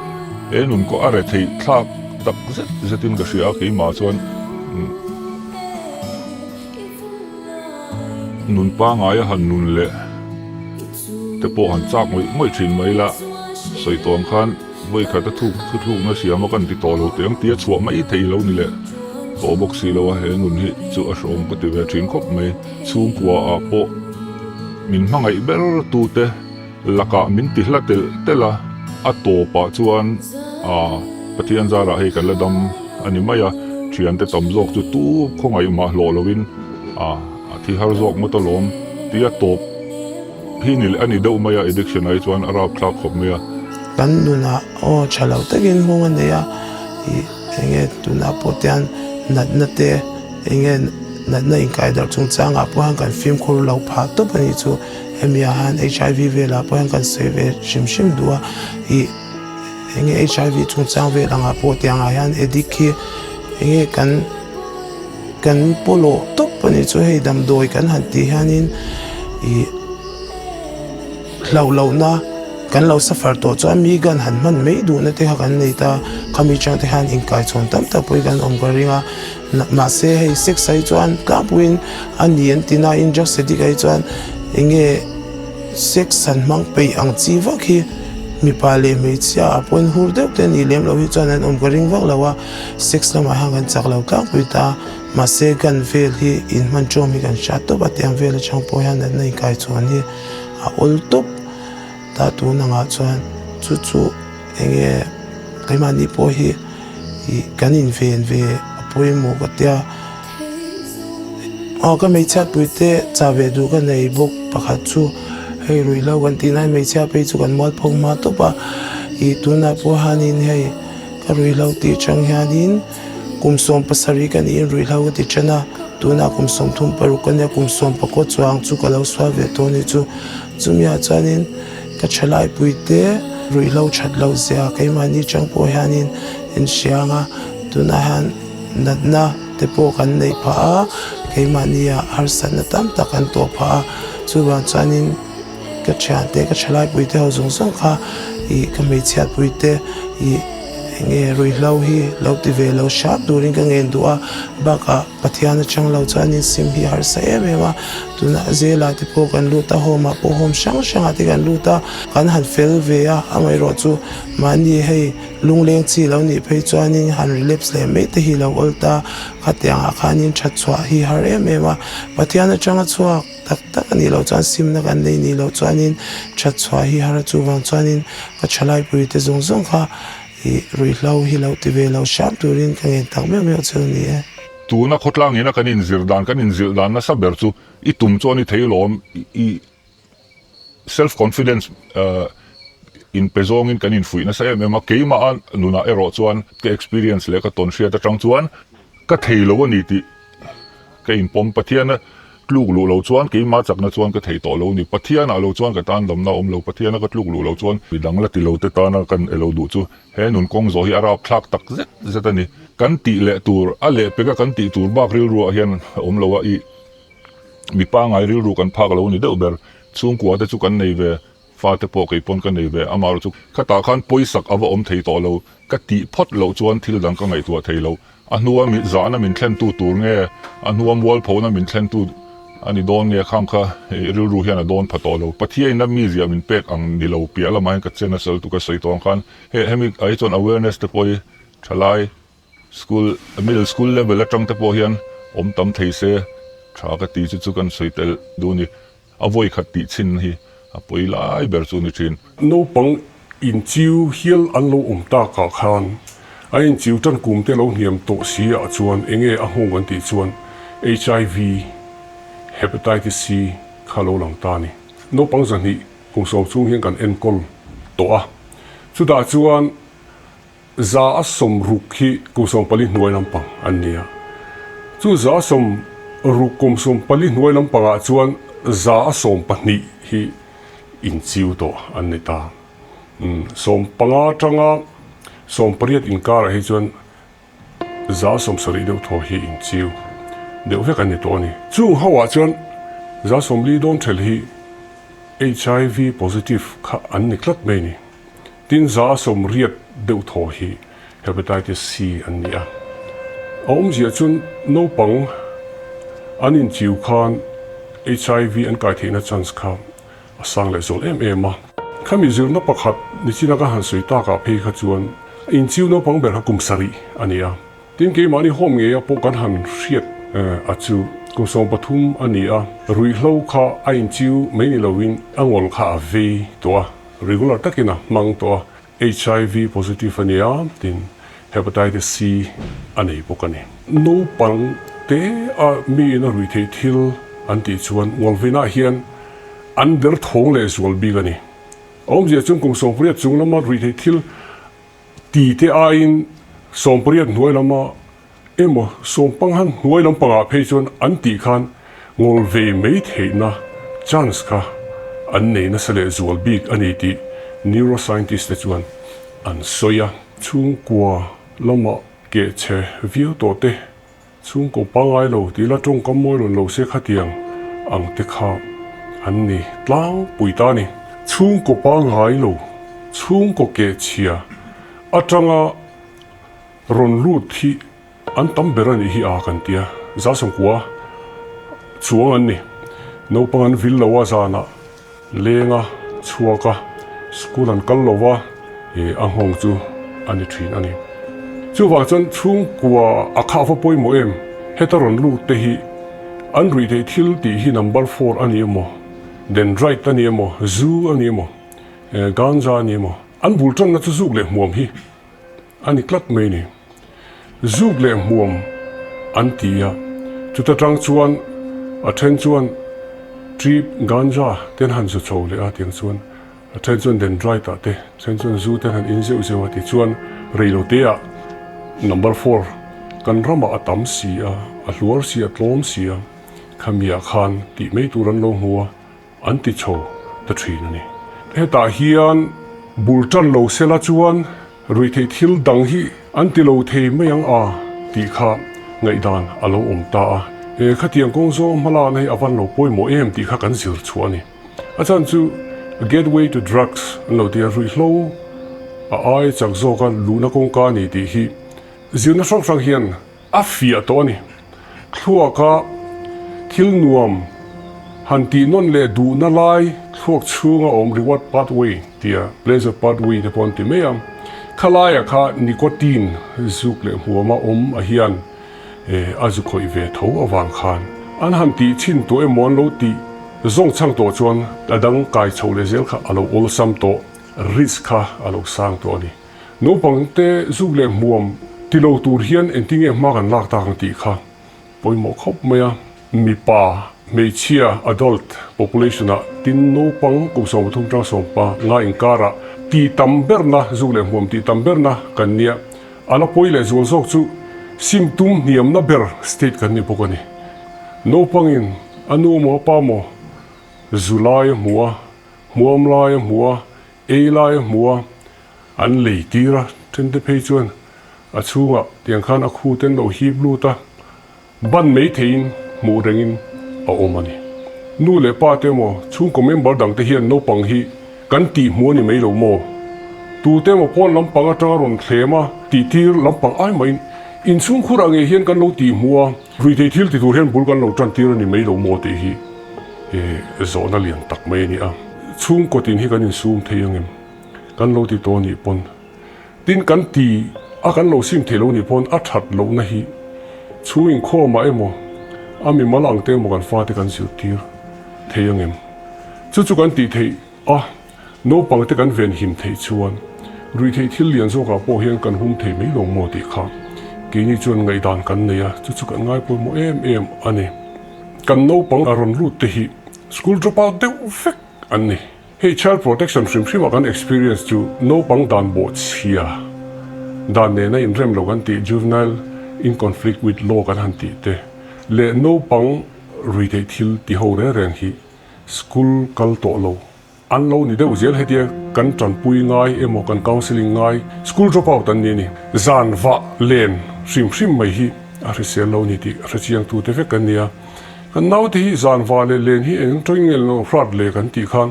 He nun kawh a retheih thlak tak zet zetin ka hria a keimah chuan nun pangai a han nun leh te pawh han chak ngawih ngawih thin mai ila sawi tawng khan. Vawikhat a thuk thuthlukna siam a kan ti tawh lo teh ang tia chhuah mai thei lo ni leh tawh bawk si lo a, he nun hi chu a hrawm ka ti ve thin khawp mai. Chhungkua ah pawh min hmangaih ber tute lakah min ti hla telh telh a, a tawpah chuan ah Pathian zarah hei kan la dam a ni mai a, thiante tam zawk chu tu khawngaih mah hlawh loin ah a thi har zawk ngawt alawm tia tawp. Hi ni leh a ni deuh mai a, addiction ai chuan a rapthlak khawp mai a. Kan nunah aw tha lo takin nghawng a nei a, ih enge tunah pawh te hian natna te enge natna inkaidarh chungchangah pawh hian kan fimkhur lo phah tawp a nih chu. Hemi ah hian HIV velah pawh hian kan sawi ve hrim hrim duh a, ih enge HIV chungchang vel angah pawh tiang ah hian addict hi enge kan Kan pawlawh tawp a nih chu hei damdawi kan han tih hianin ih hlauh lohna kan lo suffer tawh chuan mi gan han hman mai duhna te kha kan nei ta khami chang te hian inkaichhawn tam tak pawhin kan awm ka ring a mahse hei sex ah hi chuan tlangpuiin a ni an ti nain drugs addict ah hi chuan eng nge sex han hmang peih ang chi vak hi mipa leh hmeichhia ah pawhin hur deuh te a nih lem loh hi chuan an awm ka ring vak lo a. Sex lamah hian kan chak lo tlangpui ta, mahse gun vel hi inhman ṭawm hi kan hria tawp a, tiang vel atang pawh hian natna inkai chhuan hi a awl tawp ta tun angah chuan chu chu enge keimahni pawh hi ih kan inven ve a pawimawh ka tia. Aw ka hmeichhia puite chah ve duh ka nei bawk pakhat chu hei ruihhlo kan tih nan hmeichhia phei chu kan mualpho hma tawp a, ih tunah pawh hianin hei. Ka ruihhlo tih chang hianin kum 70 ka niin ruihhlo ka ti ṭan a, tunah kum 36 ka nia, kum 19 chuang chu ka lo sual ve tawh a ni chu. Chumiah chuanin Ka thalai puite ruihhlo that loh zia keimahni chang pawh hianin inhria ang a, tunah hian natna te pawh kan neih phah a, keimahnia harsatna tam tak kan tawh phah a, chuvang chuanin ka thiante ka thalai puite ho zawng zawng kha ih ka hmeichhiat puite ih eng nge ruihhlo hi lo ti ve lo hram turin ka ngen duh a, bakah. Pathian atang lo chuanin sim hi harsa em em a, tunah zela te pawh kan lut a, home ah pawh home hrang hrangah te kan lut a, kan han fel ve a, amaherawh chu mahni hei lungleng chi lo nih phei chuanin han relapse leh mai te hi lo awl ta, khatiangah khanin that chhuah hi har em em a, Pathian atanga chhuak tak tak a nih loh chuan simna kan nei nih loh chuanin that chhuah hi har a, chuvang chuanin ka thalaipui te zawng zawng kha I ruihhlo hi lo ti ve lo hram turin ka ngen tak meuh meuh chu ni e. Tuna khawtlang ina kan inzir dan, kan inzilh dan nasa ber chu i tum chuan i thei lawm, i self confidence in pe zawngin kan infuih nasa em em a, keimah a nunah erawh chuan ka experience leh ka tawn hriat atang chuan ka thei lo a ni tih ka inpawm. Pathiana Tluk luh lo chuan keimah chakna chuan ka thei tawh lo ni. Pathianah lo chuan ka tan damna a awm lo. Pathiana ka tluk luh lo chuan midang la ti lo te tana kan e lo duh chu he nun kawng zawh hi a rap thlak tak zet zet a ni. Kan tih leh tur, a leh peka kan tih tur bak rilruah hian a awm lo a, i mi pangai rilru kan phak lo a ni deuh ber. Chhungkua te chu kan nei ve, fate pawh kei pawn ka nei ve. Amaherawh chu khatah khan pawisak a va awm thei tawh lo. Ka tih phawt loh chuan thil dang ka ngaihtuah thei lo. A hnua mi zahna min thlentu tur nge, a hnua mualphona min thlentu a ni dawn nge khang kha rilru hian a dawn pha tawh lo. Pathiain a mizia min pek ang ni lo piah lamah hian ka chen a sal tuk a sawi tawh ang khan he hemi ah hi chuan awareness te pawh hi thalai school middle school level atang te pawh hian awm tam thei se tha ka ti chu chu kan sawi tel duh a ni. A vawi khat tih chhin hi a pawi lai ber chu ni thin. Naupang inchiu hial an lo awm takah khan a inchiu tan kum te lo hniam tawh si ah chuan enge a nghawng an tih chuan HIV, Hepatitis C kha lo lang ta a ni. Naupang 200 kum 10 chhung hian kan enkawl tawh a, chutah chuan 60 hi kum 14 hnuai lampang an ni a. Chu 60 kum 14 hnuai lampangah chuan 12% hi inchiu tawh an ni ta. 15 atanga 18 inkarah hi chuan 70% deuh thaw hi inchiu deuh vek an ni tawh a ni. Chung hoah chuan 40% dawn ṭhelh hi HIV positive kha an ni tlat mai a ni. Tin 80% deuh thaw hi Hepatitis C an ni a. A awmzia chuan naupang an inchiu khan HIV an kai theihna chance kha a sang leh zual em em a. Khami zirna pakhat nichina ka han sawi takah phei kha chuan inchiu naupang ber kha kum 7 a ni a. Tin keimahni home ngeia pawh kan han hriat a chu kum 13 a ni a, ruihhlo kha a inchiu mai ni loin a ngawl kha a vei tawh a. Regular takin a hmang tawh a, HIV positive a ni a, tin Hepatitis C a nei bawk a ni. Naupang te a mi in a ruih theih thil an tih chuan Ngawlvinah hian an der thawng leh zual bik a ni. A awmzia chuan kum 18 chung lama ruih theih thil ti te aiin 18 hnuai lama emaw sawmpanghan hnuai lampangah phei chuan an tih khan ngawl ve mai theihna chance kha an nei nasa leh zual bik a ni tih neuroscientist te chuan an sawi a. Chhungkua lamah keh chhe viau tawh te, chhungkaw pangngai lo tih la tawngkam mawi rawn lo se khatiang ang te kha an ni tlangpui ta a ni. Chhungkaw pangngai lo, chhungkaw keh chhia atanga Rawn lut hi an tam ber a nih hi a kan tia, 90% chuang an ni. Naupang an vil lo a zanah leng a chhuak a, school an kal lo va, eh a nghawng chu a ni thin a ni. Chuvang chuan chhungkua a khah va pawimawh em, heta rawn lut te hi an ruih theih thil tih hi number four a ni emaw, dendrite a ni emaw, zu a ni emaw, eh ganja a ni emaw, an bul tanna chu zuk leh hmuam hi. A ni tlat mai ni. Zuk leh hmuam an ti a, chuta tang chuan a then chuan trip ganja te an han zu chho leh a tiang chuan a then chuan dendrite ah te then chuan zu te an han in zeuh zeuh a tichuan reilo te ah number four kan ramah a tam si a, a hluar si a tlawm si a, khami ah khan tih mai tur an lo hmu a. An ti chho ta thin a ni. Hetah hian bul tan lo sela chuan ruihtheih thil dang hi an ti lo thei mai ang a tih kha ngaihdan a lo awm ta a. He khatiang kawng zawng hmalakna hi a van lo pawimawh em tih kha kan zir chhuah a ni. A chhan chu gateway to drugs an lo ti a, ruihhlo a ai chak zawka luhna kawngka a ni tih hi zirna hrang hrang hian a fiah tawh a ni. Thluaka thil nuam han tih nawn leh duhna lai thluak chhunga awm reward pathway tia pleasure pathway te pawh an ti mai a, khalaiah kha nicotine zuk leh hmuama awm a hian a zu khawih ve tho avang khan an han tih chhin tawh emaw an lo tih zawng chhang tawh chuan a dang kai chho leh zel kha a lo awlsam tawh, risk kha a lo sang tawh a ni. Naupangte zuk leh hmuam ti lo tur hian engtinge hma kan lak tak ang tih kha pawimawh khawp mai a. Mipa, hmeichhia, adult, population ah tin naupang kum 13 tang sawmpa nga inkarah tih tam berna, zuk leh hmuam tih tam berna kan nia. A la pawi leh zual zawk chu sim tum hniamna ber state kan ni bawk a ni. Naupangin a nu maw a pa maw zu lai a hmu a, hmuam lai a hmu a, ei lai a hmu a, an lei tir a, thente phei chuan a chhungah tiang khan a khu ten lo hip lut a, ban mai theiin hmuh rengin a awm a ni. Nu leh pa te emaw chhungkaw member dang te hian naupang hi kan tih hmuh a ni mai lo maw? Tute emaw pawn lampang atanga rawn thlem a tih tir lampang ai maiin inchhung khurah ngei hian kan lo tih hmuh a, ruihtheih thil ti tur hian bul kan lo tan tir a ni mai lo maw tih hi zawhna lian tak mai a ni a. Chhungkaw tin hi kan insum thei angem? Kan lo ti tawh a nih pawn. Tin kan ti a kan lo sim thei lo nih pawn a that lohna hi chhung inkhawmah emaw a mimal ang te emaw kan fate kan zirtir thei angem? Chu chu kan tih theih a, naupang te kan venhim theih chuan ruihtheih thil lian zawkah pawh hian kan hum thei mai lo maw tih kha keini chuan ngaihdan kan nei a, chu chu kan ngaipawimawh em em a ni. Kan naupang a rawn lut te hi school drop out deuh vek an ni. Hei child protection hrim hrim ah kan experience chu naupang dan bawh chhia dan nena inrem lo kan tih juvenile in conflict with law kan han tih te leh naupang ruihtheih thil ti ho reng reng hi school kal tawh lo an lo ni deuh zel hetia kan tanpui ngai emaw kan counselling ngai school drop out an ni a ni. Zan vah len hrim hrim mai hi a hrisel lo ni tih hrechiang tute vek kan ni a. Kan naute hi zan va leh len hi eng tawng nge lo hrat le kan tih khan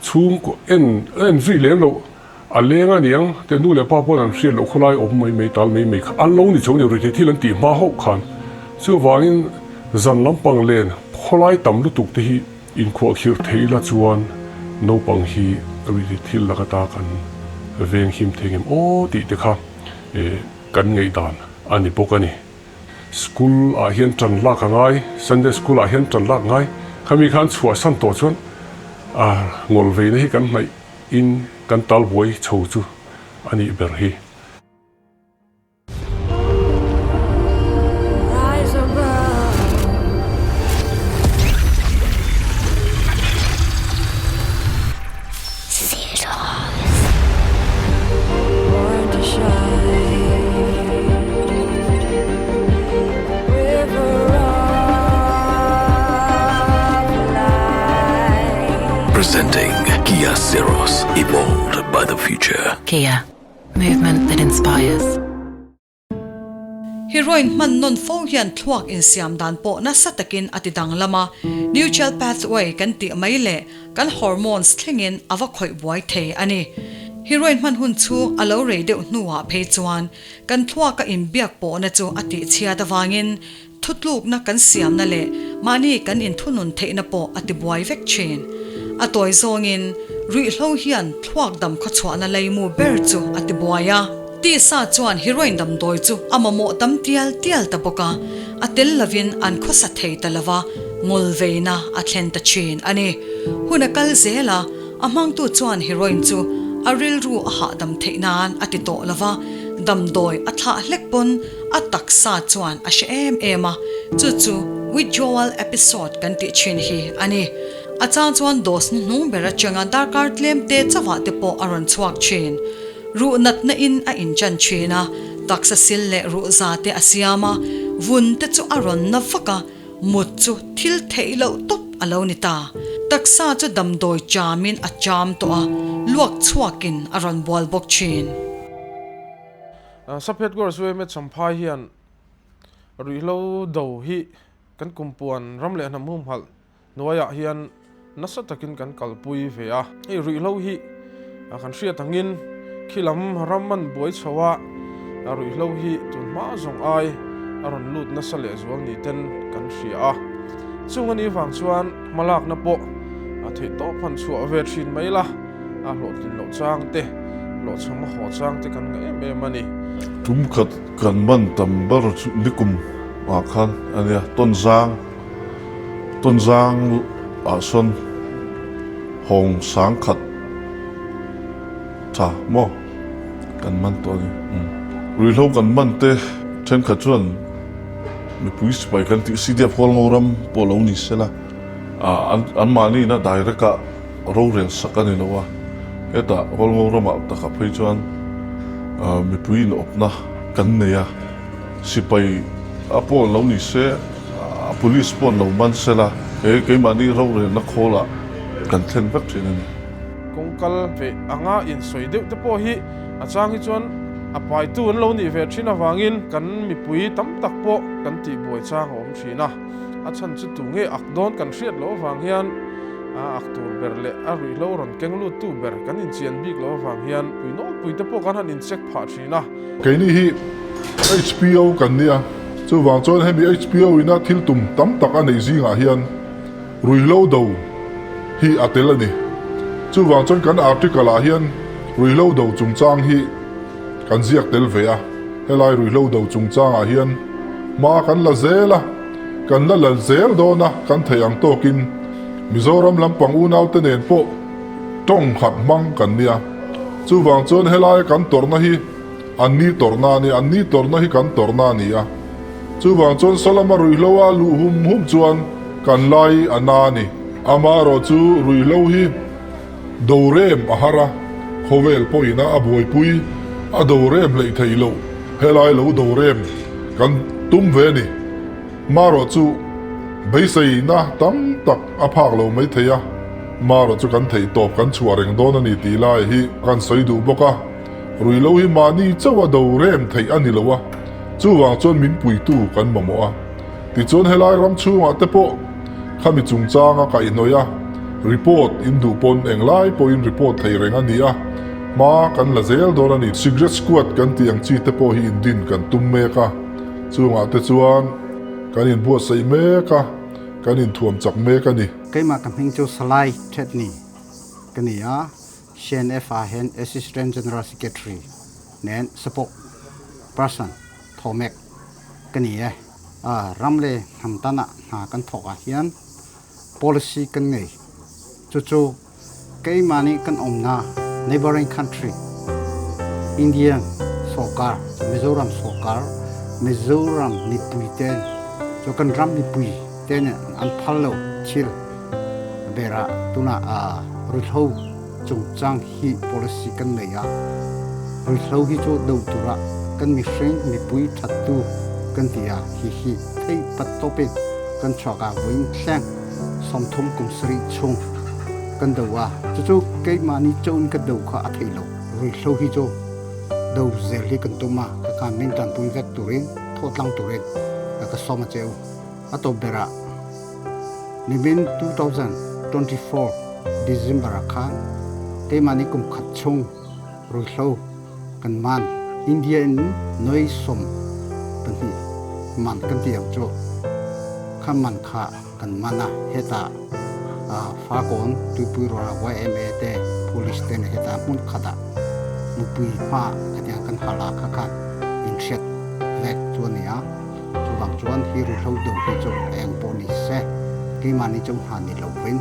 chhungkaw en en zui lem loh a leng a niang te nu leh pa pawn an hriat loh khawlai awm mai mai tal mai mai kha an lo ni chho ni ruihtheih thil an tih hma hauh khan chuvangin zan lampang len khawlai tam lutuk te hi inkhuah khirh thei ila chuan naupang hi ruihtheih thil laka ta kan veng him thei ngem aw tih te kha kan ngaihdan a ni bawk a ni. School ah hian tan lak a ngai, Sunday school ah hian tan lak ngai, khami khan chhuahsan tawh chuan a ngawl veina hi kan hnaih in kan tal buai chho chu a nih ber hi. Presenting Kia Ceros, evolved by the future. Kia, movement that inspires. Heroin hman nawn fo hian thluak insiam dan pawh nasa takin a ti danglam a, neural pathway kan tih mai leh kan hormones thlengin a va khawih buai thei a ni. Heroin hman hun chhung a lo rei deuh hnuah phei chuan kan thluaka inbiak pawhna chu a tihchhiat avangin thutlukna kan siamna leh mahni kan inthunun theihna pawh a tibuai vek thin. A tawi zawngin ruihhlo hian thluak dam khawchhuahna leimu ber chu a tibuai a. Tisa chuan heroin damdawi chu a mamawh tam tial tial ta bawk a, a tel lovin an khawsa thei ta lova, ngawl veina a thlen ta thin a ni. Hun a kal zel a, a hmangtu chuan heroin chu a rilru a hahdam theih nan a ti tawh lova, damdawi a thlah hlek pawn a taksa chuan a hre em em a, chu chu withdrawal episode kan tih thin hi a ni. A chang chuan dose hnuhnung ber atanga darkar tlem te chauhah te pawh a rawn chhuak thin. Ruh natna in a inchan thin a, taksa sil leh ruh za te a siam a, vun te chu a rawn na vak a, mut chu thil theih loh tawp a lo ni ta. Taksa chu damdawi chamin a cham tawh a, luak chhuakin a rawn bual bawk thin. Sub Headquarters Yma Champhai hian ruihhlo do hi kan kumpuan ram leh hnam humhalh hnuaiah hian nasa takin kan kalpui ve a. Hei ruihhlo hi kan hriat angin khi lam ram an buai chho a, ruihhlo hi tun hma zawng ai a rawn lut nasa lehzual ni ten kan hria a. Chung a nih vang chuan hmalakna pawh a theih tawp han chhuah ve thin mai la, a hlawhtlin loh chang te, hlawhchham a haw chang te kan ngah em em a ni. Tum khat kan man tam ber chu nikum ah khan a nia, Tawnzang, Tawnzang ah sawn hawng sang khat tha maw kan man tawh a ni. Ruihhlo kan man te thenkhat chuan mipui sipai kan tih CDF Hualngo ram pawh lo ni sela, an mahni ina direct a rorel sak a ni lo a, hetah Hualngo ramah takah phei chuan mipui inawpna kan nei a, sipai a pawh lo ni se, police pawh an lo man sela, he keimahni rorelna khawlah kan thlen vek thin a ni. Kawngkal ve anga insawi deuh te pawh hi a chang hi chuan a paitu an lo nih ve thin avangin kan mipui tam tak pawh kan tihbuai chang a awm thin a. A chhan chu tu nge ak dawn kan hriat loh avang hian a ak tur ber leh a ruihhlo rawn keng luttu ber kan inchian bik loh avang hian pui nawlpui te pawh kan han incheck phah thin a. Keini hi HPO kan nia, chuvang chuan hemi HPO ina thil tum tam tak a neih zingah hian ruihhlo do hi a tel a ni. Chuvang chuan kan article ah hian ruihhlo do chungchang hi kan ziak tel ve a, helai ruihhlo do chungchang ah hian hma kan la zel a, kan la lal zel dawn a, kan theih ang tawkin Mizoram lampang unaute nen pawh tawng khat hmang kan nia. Chuvang chuan helai kan tawrhna hi an ni tawrhna a ni, an ni tawrhna hi kan tawrhna a ni a. Chuvang chuan Salama ruihhlo a luh hum hum chuan kan lai a na a ni. Amaherawhchu ruihhlo hi dorem a har a, khawvel pawhin a a buaipui a dorem hleih theih loh, helai lo dorem kan tum ve a ni. Marawhchu beiseina tam tak a phak lo mai thei a, marawhchu kan theih tawp kan chhuah reng dawn a ni tih lai hi kan sawi duh bawk a. Ruihlo hi mahni chauh a dorem theih a ni lo a, chuvang chuan min puitu kan mamawh a. Tichuan helai ram chhungah te pawh khami chungchang a kaihhnawih a, report in duh pawn englai pawhin report thei reng a ni a, hma kan la zel dawn a ni. Cigarette squad kan tih ang chi te pawh hi indin kan tum mek a, chungah te chuan kan inbuatsaih mek a, kan inthuam chak mek a ni. Keimah ka hming chu Salai Thetni ka ni a, CNF ah hian Assistant General Secretary nen support person thawmek ka ni e. Ram leh hnam tan ah hna kan thawk ah hian policy kan ngei. Chu chu keimah nih kan awmna neighboring country Indian sawrkar, Mizoram sawrkar, Mizoram mipui ten chu kan ram mipui te nih an phal lo thil ber ah tunah ruihhlo chungchang hi policy kan nei a, ruihhlo hi chu do tura kan mihring mipui thattu kan ti a, hi hi theih pat tawpin kan chuak a, vawiin thleng 30 kum sarih chung kan do a, cucu keimahni chauhin ka do kha a theih lo, ruihhlo hi chu do zel hi kan tum a, ka khan min tanpui vek turin thawhtlang turin ka sawm a che u. A tawp berah nimin 2024 December ah khan keimahni kum khat chung ruihhlo kan man. India in noi 12 man kan ti ang chu kha man kha kan man a, hetah Farkawn Tuipui Rawla YMA te Police te nen hetah hmun khatah mupui hma khatiang kan hal a kha khan inhriat vek chu a ni a. Chuvang chuan hi ruihhlo do hi chu a eng pawh ni se, keimahni chu hna ni lo vin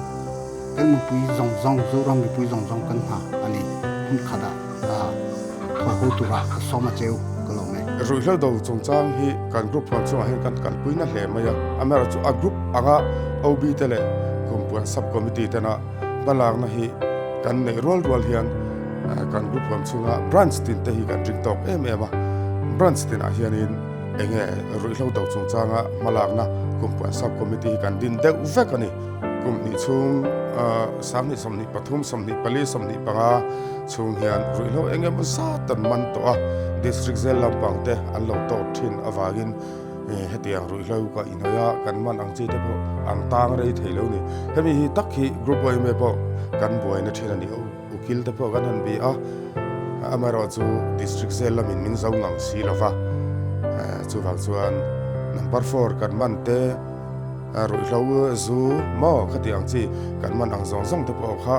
kan mipui zawng zawng, Zoram mipui zawng zawng kan hna a ni. Hmun khatah thaw ho turah ka sawm a cheu ka lawm e. Ruihhlo do chungchang hi kan group huan chungah hian kan kalpui na hle mai a, amaherawhchu a group anga OB te leh Kumpuan Sub Committee tena hmalakna hi kan neih rual rual hian kan group huan chhunga branch tin te hi kan ring tawk em em a, branch tinah hianin Enge ruihhlo do chungchanga hmalakna Kumpuan Sub Committee hi kan din deuh vek a ni. Kum hnih chhung 2023, 24, 25 chhung hian ruihhlo eng emaw zat an man tawh a, District zel lampang te an lo tawt thin avangin hetiang ruihhlo ka inhawi a, kan man ang chi te pawh an tang rei thei lo ni. Hemi hi tak hi Group yma pawh kan buaina thin a ni. Ukil te pawh kan han bi a, amaherawhchu District zel lamin min zo ngang si lo va, chuvang chuan number four kan man te, ruihhlo zu maw khati ang chi kan man ang zawng zawng te pawh kha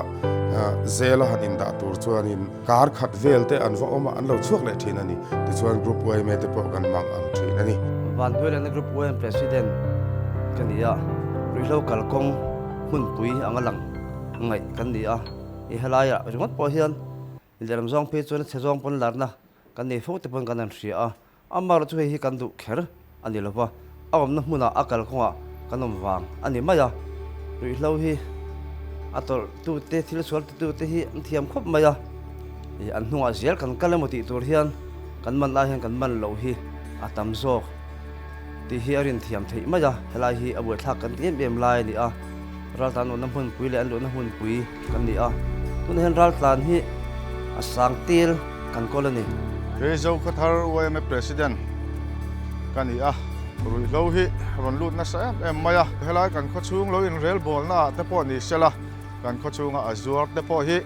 zela han indah tur chuanin kar khat vel te an va awm a, an lo chhuak leh thin a ni. Tichuan Group yma te pawh kan mang ang thin a ni. Vanhnuailanna Group yma President ka ni a, ruihhlo kalkawng hmunpui anga lang ngaih kan ni a. I helaiah ringawt pawh hian lehlam zawng phei chuan chhe zawng pawn larna kan nei fo te pawn kan han hria a, amaherawh chu hei hi kan duh kher a ni lova, a awmna hmunah a kalkawngah kan awm vang a ni mai a, ruihhlo hi a tawrh tute thil sual titute hi an thiam khawp mai a, ih an hnungah zel kan kal emaw tih tur hian kan man lai hian kan man loh hi a tam zawk tih hi a rinthiam theih mai a, helai hi a buaithlak kan ti em em lai a ni a. Raltlan awmna hmunpui leh an luhna hmunpui kan ni a, tunah hian raltlan hi a sang tel kan kawl a ni. Kei Zokhawthar yma President ka ni a, ruihhlo hi rawn lut nasa em em mai a, helai kan khawchhung lo inrelbawlna ah te pawh ni sela, kan khawchhunga a zuar te pawh hi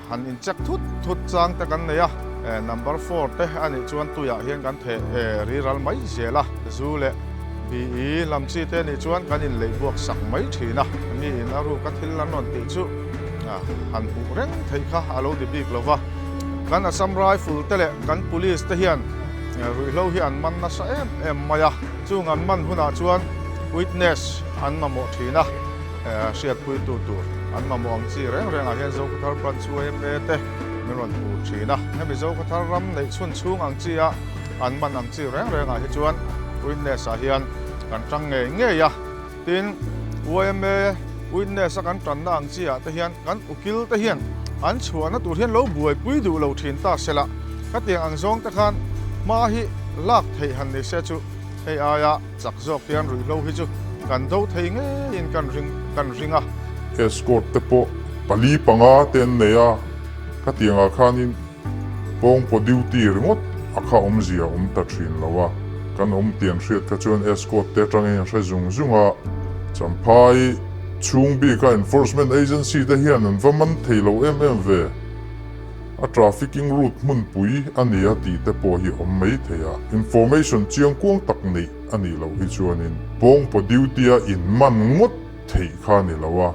han incheck thut thut chang te kan nei a, number four te a nih chuan tuiah hian kan theh riral mai zel a, zu leh BE lam chi te nih chuan kan inleih buak sak mai thin a, mi in a ruka thil an rawn tih chu han hmuh reng theih kha a lo ni bik lo va, kan Assam Rifle te leh kan Police te hian ruihhlo hi an man nasa em em mai a, chung an man hunah chuan witness an mamawh thin a. Hriatpuitu tur an mamawh ang chi reng rengah hian Zokhawthar Branch yma te min rawn hmu thin a. Hemi Zokhawthar ram neih chhun chhung ang chi a an man ang chi reng rengah hi chuan witness ah hian kan tang ngei ngei a. Tin, yma witness a kan tanna ang chi ah te hian kan ukil te hian an chhuahna tur hian lo buaipui duh lo thin ta sela. Khatiang ang zawng te khan hma hi lak theih han ni se chu hei aia Chak zawk hian ruihhlo hi chu kan do thei ngeiin kan ring kan ring a. Escort te pawh pali panga te an nei a, khatiangah khanin pawngpaw duty ringawt a kha awmzia a awm ta thin lo a, kan awm tih an hriat kha chuan escort te atangin an hre zung zung a, Champhai chhung bika enforcement agency te hian an va man thei lo em em ve. A trafficking route hmunpui a ni a tih te pawh hi awm mai thei a, information chiang kuang tak neih a nih loh hi chuanin pawngpaw duty a in man ngawt theih kha a ni lo a,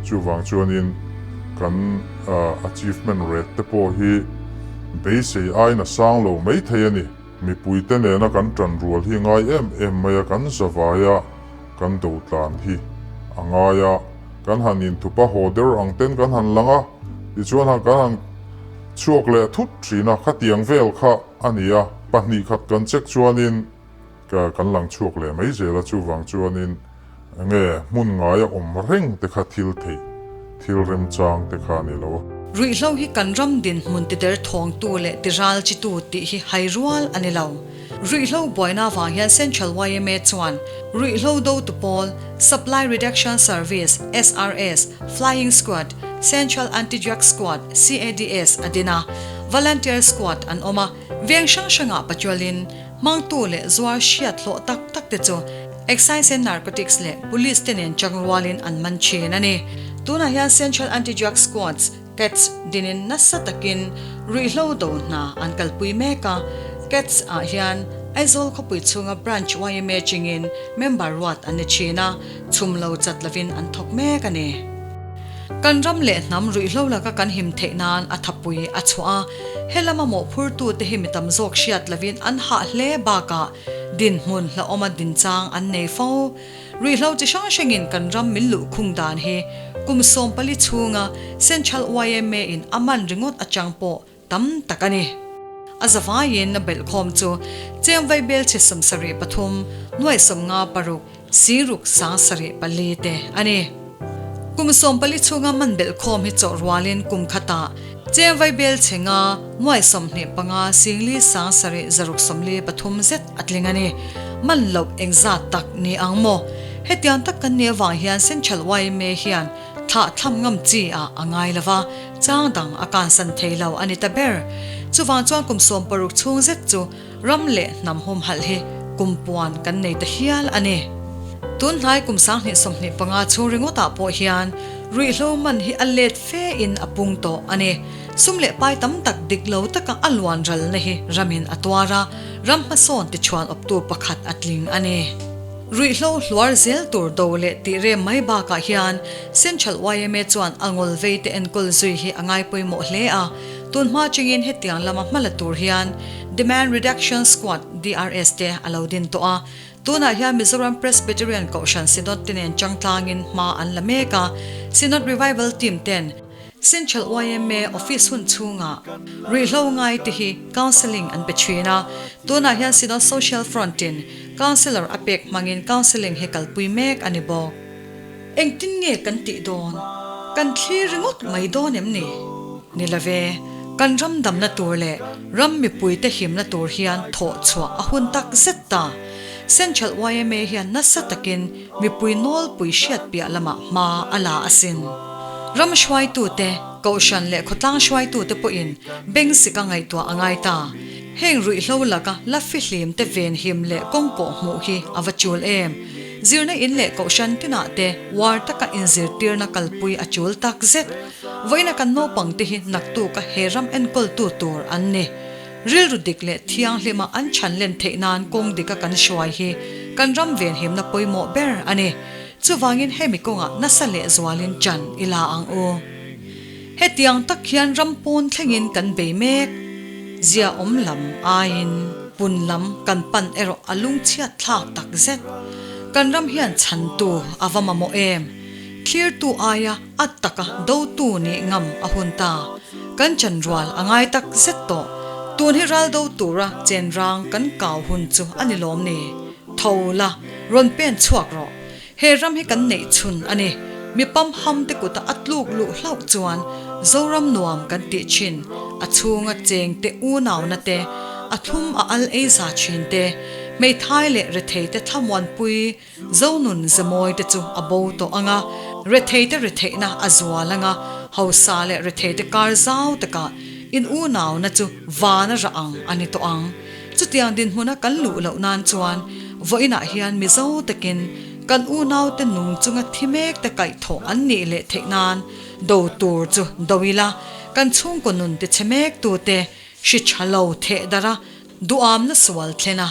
chuvang chuanin kan achievement rate te pawh hi beisei aiin a sang lo mai thei a ni. Mipuite nena kan tan rual hi ngai em em mai a, kan zavai a, kan do tlan hi a ngai a, kan han inthup a, haw der ang ten kan han lang a, tichuan han kan han chhuak leh thut thin a, khatiang vel kha a ni a, pahnih khat kan check chuanin ka kan lang chhuak leh mai zel a, chuvang chuanin enge hmun ngaia awm reng te kha thil theih thil remchang te kha a ni lo. Ruihhlo hi kan ram dinhmun tider thawngtu leh tiral chitu tih hi hai rual a ni lo. Ruihhlo buaina avang hian Central yma chuan ruihhlo dotu pawl, Supply Reduction Service, SRS, Flying Squad, Central Anti-Drug Squad, CADS, a din a, Volunteer Squad an awm a, veng hrang hrangah patrol-in hmangtu leh zuar hriat hlawh tak tak te chu Excise and Narcotics leh Police te nen chang rualin an man thin a ni. Tunah hian Central Anti-Drug Squads, CADS, dinin nasa takin ruihhlo do hna an kalpui mek a. CADS ah hian Aizawl khawpui chhunga Branch yma chingin member ruat an ni thin a, chhum lo chat lovin an thawk mek a ni. Kan ram leh hnam ruihhlo laka kan him theih nan a thapui a chhuah a, he lama mawhphurtute hi mi tam zawk hriat lovin an hah hle bakah dinhmun hlauhawma dinchang an nei fo. Ruihhlo chi hrang hrangin kan ram min luhkhung dan hi kum 14 chhunga Central yma in a man ringawt atang pawh tam tak a ni. A zavaiin a belhkhawm chu cheng vaibel chhe 73, nuai 56, siruk 74 te a ni. Kum 14 chhunga man belhkhawm hi chawh rualin kum khatah cheng vaibel chhe nga, nuai 25, singli 7 6 73 zet a tling a ni. Man loh engzat tak ni ang maw? Hetiang tak kan nih avang hian Central yma hian thlah thlam ngam chi ah a ngai lo va, chang dang a kansan thei lo a ni ta ber. Chuvang chuan kum 60 chhung zet chu ram leh hnam humhalh hi kum puan kan nei ta hial a ni. Tun hnai kum 2025 chhung ringawtah pawh hian ruihhlo man hi a let fe in a pung tawh a ni. Sum leh pai tam tak dik lo taka a luan ralna hi ramin a tuar a, ram hmasawn tichhuan awptu pakhat a tling a ni. Ruihhlo hluar zel tur do leh tih rem mai bakah hian Central yma chuan a ngawl vei te enkawl zui hi a ngai pawimawh hle a, tun hma chungin hetiang lama hma la tur hian Demand Reduction Squad, DRS, te a lo din tawh a. Tunah hian Mizoram Presbyterian Kohhran Synod te nen changtlangin hma an la mek a, Synod Revival Team ten Central yma Office hun chhungah ruihhlo ngai te hi Counselling an pe thin a, tunah hian Synod Social Front in Counsellor a pek hmangin Counselling hi kalpui mek a ni bawk. Engtin nge kan tih dawn? Kan thlir ringawt mai dawn em ni? Ni love, kan ram damna tur leh ram mipuite himna tur hian thawh chhuah a hun tak zet ta. Central yma hian nasa takin mipui nawlpui hriat piah lamah hma a la asin. Ram hruaitute, kohhran leh khawtlang hruaitute pawhin beng sika ngaihtuah a ngai ta. Heng ruihhlo laka la fihlim te venhim leh kawngkawh hmuh hi a va chul em? Zirna in leh kohhran tinah te uar taka inzirtirna kalpui a chul tak zet. Vawiina kan naupang te hi naktuka he ram enkawltu tur an ni. Rilru dik leh thianghlima an chhan len theih nan kawng dika kan hruai hi kan ram venhimna pawimawh ber a ni. Chuvangin hemi kawngah nasa leh zualin chan i la ang u. Hetiang tak hian ram pawn thlengin kan bei mek. Zia awm lam aiin pun lam kan pan erawh a lungchhiat thlak tak zet. Kan ram hian chhantu a va mamawh em? Thlirtu aia a taka dotu nih ngam a hun ta. Kan chanrual a ngai tak zet tawh. Tun hi ral do tura chenrang kan kau hun chu a ni lawm ni? Tho la, rawn pen chhuak rawh. He ram hi kan neih chhun a ni. Mi pamham te kuta a tluk luh hlauh chuan Zoram nuam kan tih thin, a chhunga cheng te unauna te, a thlum a al ei za thin te, hmeithai leh rethei te thlamuanpui Zonun zemawi te chu a bo tawh ang a, rethei te retheihna a zual ang a, hausa leh rethei te kar zau takah in unauna chu van a rah ang a ni tawh ang. Chutiang dinhmuna kan luh loh nan chuan vawiinah hian Mizo takin kan unaute nung chunga thi mek te kaihthawh an nih leh theih nan do tur chu do ila, kan chhungkaw nun ti chhe mek tute hri tha lo theh darh a, duamna sual thlen a,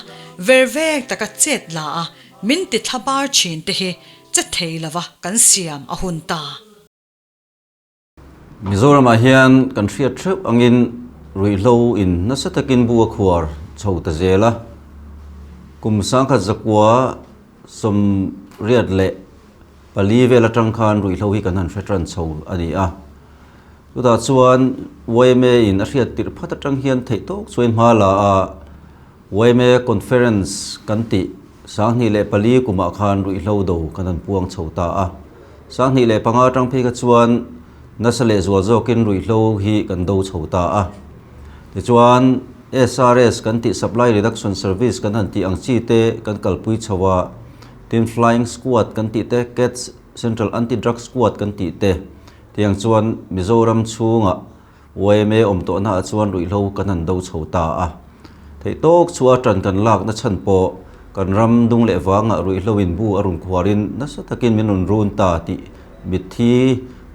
ver vek taka chet la a, min ti thla bar thin te hi che thei lova kan siam a hun ta. Mizoramah hian kan hriat theuh angin ruihhlo in nasa takin bu a khuar chho ta zel a, kum 1984 vel atang khan ruihhlo hi kan han hre tan chho a ni a. Chutah chuan yma in a hriat tirh phat atang hian theih tawk chuan hma la a, yma conference kan tih 2004 kumah khan ruihhlo do kan han puang chho ta a. 2005 atang phei kha chuan nasa leh zual zawkin ruihhlo hi kan do chho ta a. Tichuan SRS kan tih Supply Reduction Service kan han tih ang chi te kan kalpui chho a, tin Flying Squad kan tih te, CATS Central Anti Drug Squad kan tih te tiang chuan Mizoram chhungah yma awm tawhna ah chuan ruihhlo kan han do chho ta a. Theih tawk chu a tan kan lakna chhan pawh kan ram dung leh vangah ruihhlo in bu a rawn khuarin nasa takin min rawn run ta tih mitthi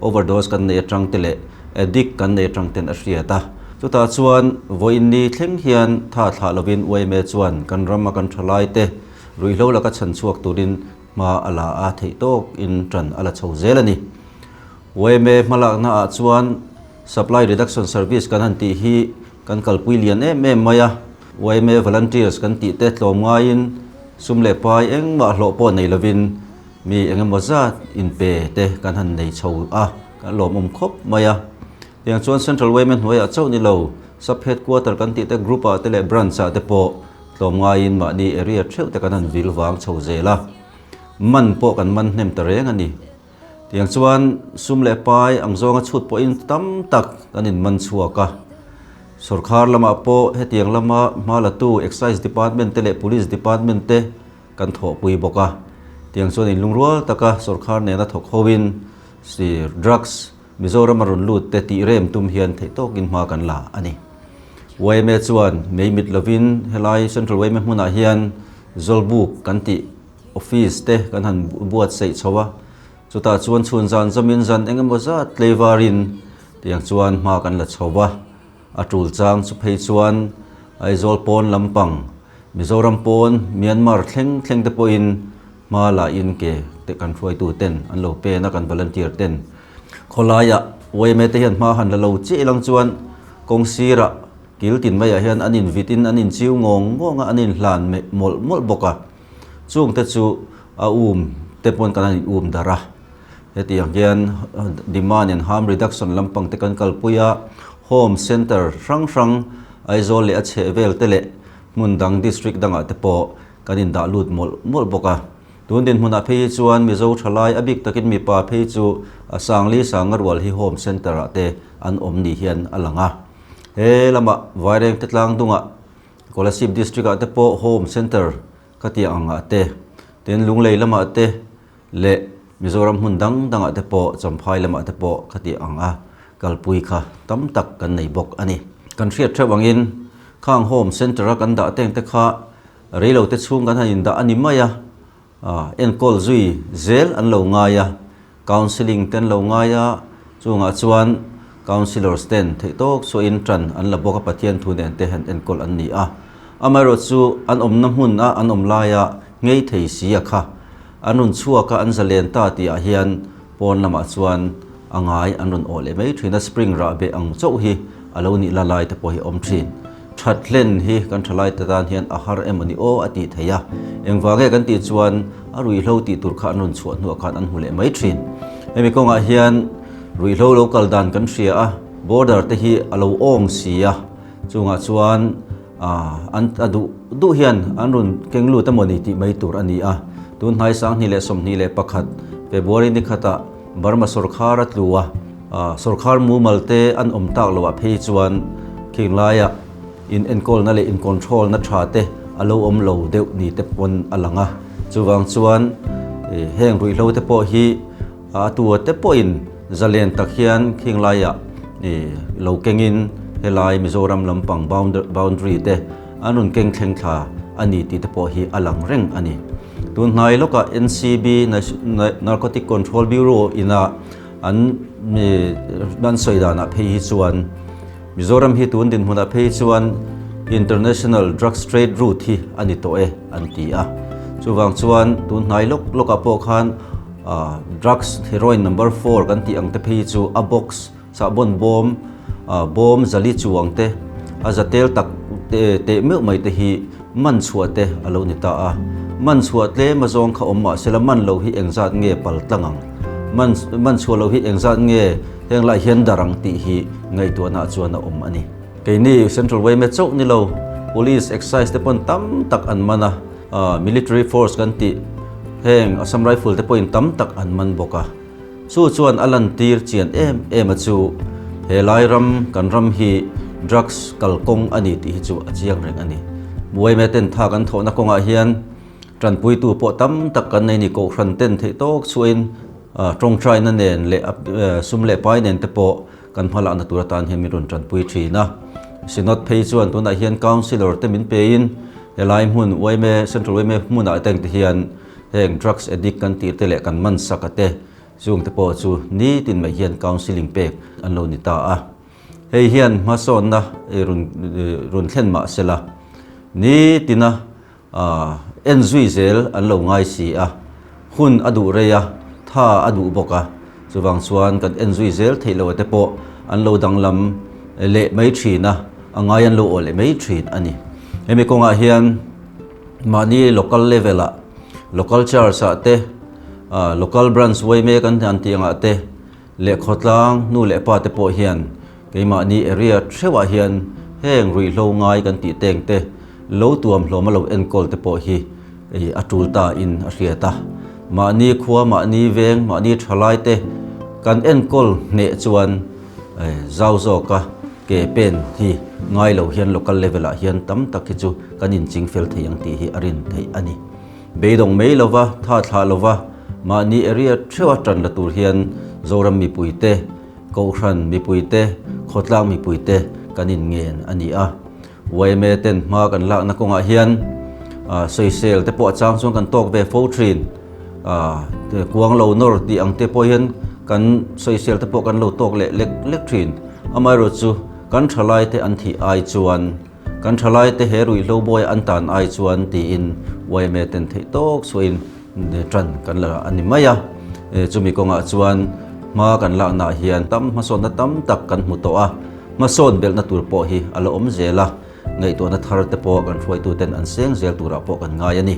overdose kan nei atang te leh addict kan nei atang ten a hriat a. Chutah chuan vawiin ni thleng hian tha thlah lovin yma chuan kan rama kan thalai te ruihhlo laka chhan chhuak turin hma a la a, theih tawk in tan a la chho zel a ni. Yma hmalakna ah chuan Supply Reduction Service kan han tih hi kan kalpui lian em em mai a, yma Volunteers kan tih te tlawm ngaiin sum leh pai engmah hlawh pawh nei lovin mi engemaw zat inpe te kan han nei chho a, kan lawmawm khawp mai a. Tiang chuan Central yma hnuaiah chauh ni lo, Sub Headquarter kan tih te Group ah te leh Branch ah te pawh tlawm ngaiin mahni area theuh te kan han vil vang chho zel a, man pawh kan man hnem ta reng a ni. Tiang chuan sum leh pai ang zawnga chhut pawhin tam tak kan inman chhuak a. Sorkar lamah pawh hetiang lama hma latu Excise Department te leh Police Department te kan thawhpui bawk a. Tiang chuan inlungrual taka sorkar nena thawk hoin si drugs Mizoram a rawn lut te tih rem tum hian theih tawkin hma kan la a ni. Yma chuan mei mit lovin helai Central yma hmunah hian Zawlbuk kan tih office te kan han buatsaih chho a, chutah chuan chhun zan zawmin zan eng emaw zat tleivarin tiang chuan hma kan la chho va, a tul chang chu phei chuan Aizawl pawn lampang Mizoram pawn Myanmar thleng thleng te pawhin Hma la in ke te kan hruaitu ten an lo pen a kan volunteer ten khawlaiah yma te hian hma han la lo chiah ilang chuan kawng sirah kil tin maiah hian an in vit in an in chiu ngawng ngawng a an in hlan meh mawlh mawlh bawk a chung te chu a um te pawn kan han in um darh a hetiang hian demand and harm reduction lampang te kan kalpui a home center hrang hrang Aizawl leh a chhehvel te leh hmun dang district dangah te pawh Kan indah lut mawlh mawlh bawk a. Tun dinhmunah phei hi chuan Mizo thalai a bik takin mipa phei chu a Sangli Sanga rual hi Home Centre ah te an awm ni hian a lang a. He lamah Vairengte tlang dungah Kolasib District ah te pawh Home Centre ka tih ang ah te, tin Lunglei lamah te leh Mizoram hmun dang dangah te pawh Champhai lamah te pawh ka tih ang a kalpui kha tam tak kan nei bawk a ni. Kan hriat theuh angin khang Home Centre a kan dah teng te kha Reilo te chhung kan han indah a ni mai a, enkawl zui zel an lo ngai a, counselling te an lo ngai a, chungah chuan counsellors ten theih tawk chhuahin tan an la bawk a, Pathian thu nen te han enkawl an ni a. Amaherawh chu an awmna hmun a an awm laia ngei thei si a kha an rawn chhuak a, an zalen ta tih ah hian pawn lamah chuan a ngai an rawn awh leh mai thin a, spring rah beh ang chauh hi a lo nih la lai te pawh hi a awm thin. That hlen hi kan thalai te tan hian a har emaw ni aw a tih theih a, engvang nge kan tih chuan a ruihhlo tih tur kha an rawn chhuah hnuah khan an hmu leh mai thin. Hemi kawngah hian ruihhlo lo kal dan kan hria a, border te hi a lo awng si a, chungah chuan an a duh duh hian an rawn keng lut emaw ni tih mai tur a ni a. Tun hnai 2021 February ni khatah Burma sawrkhar a tlu a, Sawrkhar mumal te an awm tak loh ah phei chuan khing laia in enkawlna leh in control na tha te a lo awm lo deuh ni te pawn a lang a. Chuvang chuan heng ruihhlo te pawh hi a tua te pawhin zalen tak hian khing laia lo kengin helai Mizoram lampang boundary te an rawn keng thleng thla a ni tih te pawh hi a lang reng a ni. Tun hnai lawkah NCB, Narcotic Control Bureau ina An an sawi danah phei hi chuan Mizoram hi tun dinhmunah phei hi chuan International Drugs Trade Route hi a ni tawh e an ti a. Chuvang chuan tun hnai lawk lawkah pawh khan drugs heroin number four kan tih ang te phei hi chu a box sahbawn bawm bawm zali chuang te a zatel tak teh meuh mai te hi man chhuah te a lo ni ta a. Man chhuah tlem azawng kha awm mahsela man lo hi engzat nge pal tlang ang? Man man chhuah lo hi engzat nge heng lai hian dar ang tih hi ngaihtuahna chuan a awm a ni. Keini Central yma chauh ni lo, Police, Excise te pawn tam tak an man a, Military Force kan tih heng Assam Rifle te pawhin tam tak an man bawk a. Chu chuan a lantir chian em em a chu he lai ram kan ram hi drugs kalkawng a ni tih hi chu a chiang reng a ni. Yma ten tha kan thawhna kawngah hian Tanpuitu pawh tam tak kan nei ni Kohhran ten theih tawk chhuahin tawngtaina nen leh sum leh pai nen te pawh kan hmalakna tur atan hian min rawn tanpui thin a. Synod phei chuan tunah hian Councillor te min pein helai hmun yma Central yma hmunah te ang te hian heng drugs addict kan tih te leh kan man sak a te chung te pawh chu nitin mai hian counselling pek an lo ni ta a. Hei hian hmasawnna rawn thlen mah sela nitina En zui zel an lo ngai si a, hun a duh rei a, tha a duh bawk a, chuvang chuan kan en zui zel theih loh te pawh an lo danglam leh mai thin a, a ngai an lo aw leh mai thin a ni. Hemi kawngah hian mahni local level ah, local church ah te, local branch yma kan han tih angah te leh khawtlang nu leh pa te pawh hian Keimahni area theuhah hian heng ruihhlo ngai kan tih teng te, lo tuam hlawm a lo enkawl te pawh hi a tul ta in a hriat a. Mahni khua, mahni veng, mahni thalai te kan enkawl hneh chuan zau zawka ke pen hi ngai lo hian local level ah hian tam tak hi chu kan inching fel thei ang tih hi a rin theih a ni. Beidawng mai lova, tha thlah lova, mahni area theuha tan la tur hian Zoram mipuite, Kohhran mipuite, khawtlang mipuite kan inngen a ni a. Yma ten hma kan lakna kawngah hian sawisel te pawh a chang chuan kan tawk ve fo thin. Kuang lo nawr tih ang te pawh hian kan sawisel te pawh kan lo tawk leh lek lek thin. Amaherawhchu kan thalai te an thih ai chuan kan thalai te he ruihhlo bawi an tan ai chuan tiin yma ten theih tawk suahin tan kan la a ni mai a. Chumi kawngah chuan hma kan laknaah hian tam hmasawnna tam tak kan hmu tawh a. Hmasawn belhna tur pawh hi a la awm zel a, ngaihtuahna thar te pawh kan hruaituten an seng zel turah pawh kan ngai a ni.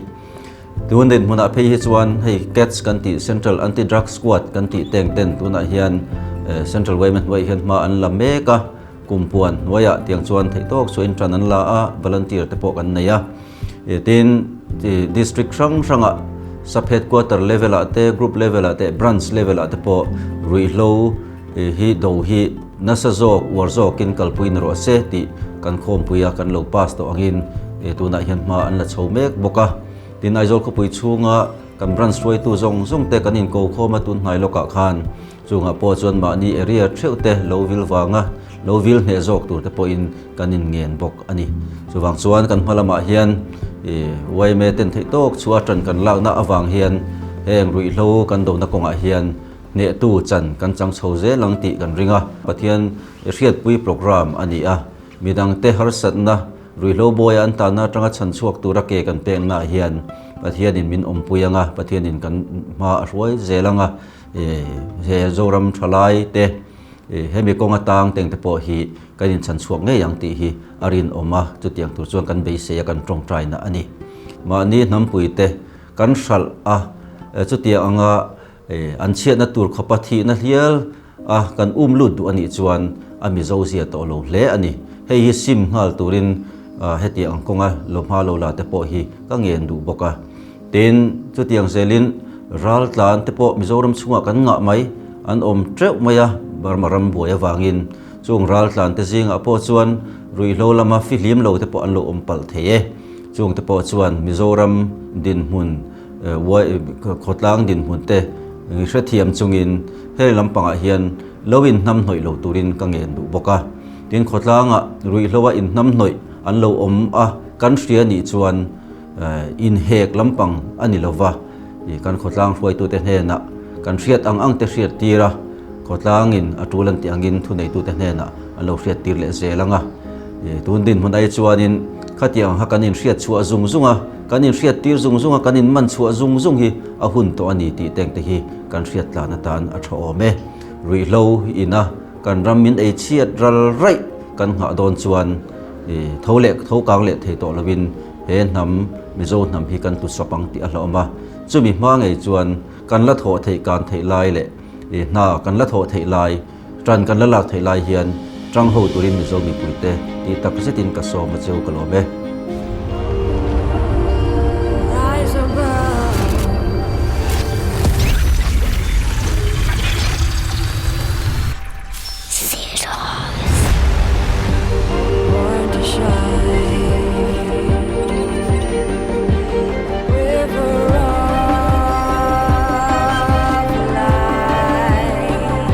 Tun dinhmunah phei hi chuan hei cats kan tih Central Anti Drug Squad kan tih teng ten tunah hian Central yma hnuaiah hian hma an la mek a, kumpuan hnuaiah tiang chuan theih tawk chu in tan an la a, volunteer te pawh kan nei a. Tin, district hrang hrangah sub headquarter level ah te, group level ah te, branch level ah te pawh ruihhlo hi do hi nasa zawk, uar zawkin kalpui ni rawh se tih kan khawmpui a, kan lo pass tawh angin tunah hian hma an la chho mek bawk a. Tin, Aizawl khawpui chhunga kan branch hruaitu zawng zawng te kan inko khawm a tun hnai lawkah khan Chungah pawh chuan mahni area theuh te lo vil vanga lo vil hneh zawk tur te pawhin kan inngen bawk a ni. Chuvang chuan kan hma lamah hian yma ten theih tawk chhuah tan kan lakna avang hian heng ruihhlo kan dona kawngah hian hnehtu chan kan chang chho zel ang tih kan ring a. Pathian hriatpui programme a ni a, midangte harsatna Ruihhlo buaia an tanna atanga chhan chhuak tura ke kan peknaah hian Pathianin min awmpui ang a, Pathianin kan hma a hruai zel ang a. He Zoram thalai te hemi kawng atang teng te pawh hi kan inchhan chhuak ngei ang tih hi a rinawm a, chutiang tur chuan kan beisei a kan tawngtaina a ni. Mahni hnampui te kan hralh a, chutiang anga an chhiatna tur khawpa thihna hlial a kan um lut duh a nih chuan a Mizo zia tawh lo hle a ni. Hei hi sim nghal turin hetiang ang kawnga lo hma lo la te pawh hi ka ngen duh bawk a. Tin, chutiang zelin raltlan te pawh Mizoram chhungah kan ngah mai, an awm teuh mai a, Burma ram buai avangin chung raltlan te zingah pawh chuan ruihhlo lama fihlim lo te pawh an lo awm palh thei e. Chung te pawh chuan Mizoram dinhmun, khawtlang dinhmun te hrethiam chungin heng lampangah hian lo inhnamhnawih lo turin ka ngen duh bawk a. Tin, khawtlangah ruihhloa inhnamhnawih an lo awm a, kan hria nih chuan Inhek lampang a ni lova, kan khawtlang hruaitute hnenah kan hriat ang ang te hriat tir a, khawtlangin a tul an tih angin thuneitute hnenah an lo hriat tir leh zel ang a. Tun dinhmun ai chuanin khatiang kha kan inhriat chhuah zung zung a, kan inhriat tir zung zung a, kan inman chhuah zung zung hi a hun tawh a ni tih tengte hi kan hriat tlan atan a tha awm e. Ruihhlo ina kan ram min ei chhiat ral raih kan nghah dawn chuan tho leh tho kang leh thei tawh lovin He hnam, Mizo hnam hi kan tlusawp ang tih a hlauhawm a, chumi hma ngei chuan kan la thawh theih kan theih lai leh hna kan la thawh theih lai, tan kan la lak theih lai hian tang ho turin Mizo mipuite tih tak zetin ka sawm a cheu ka lawm e.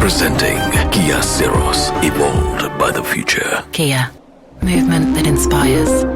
Presenting Kia Ceros, evolved by the future. Kia, movement that inspires.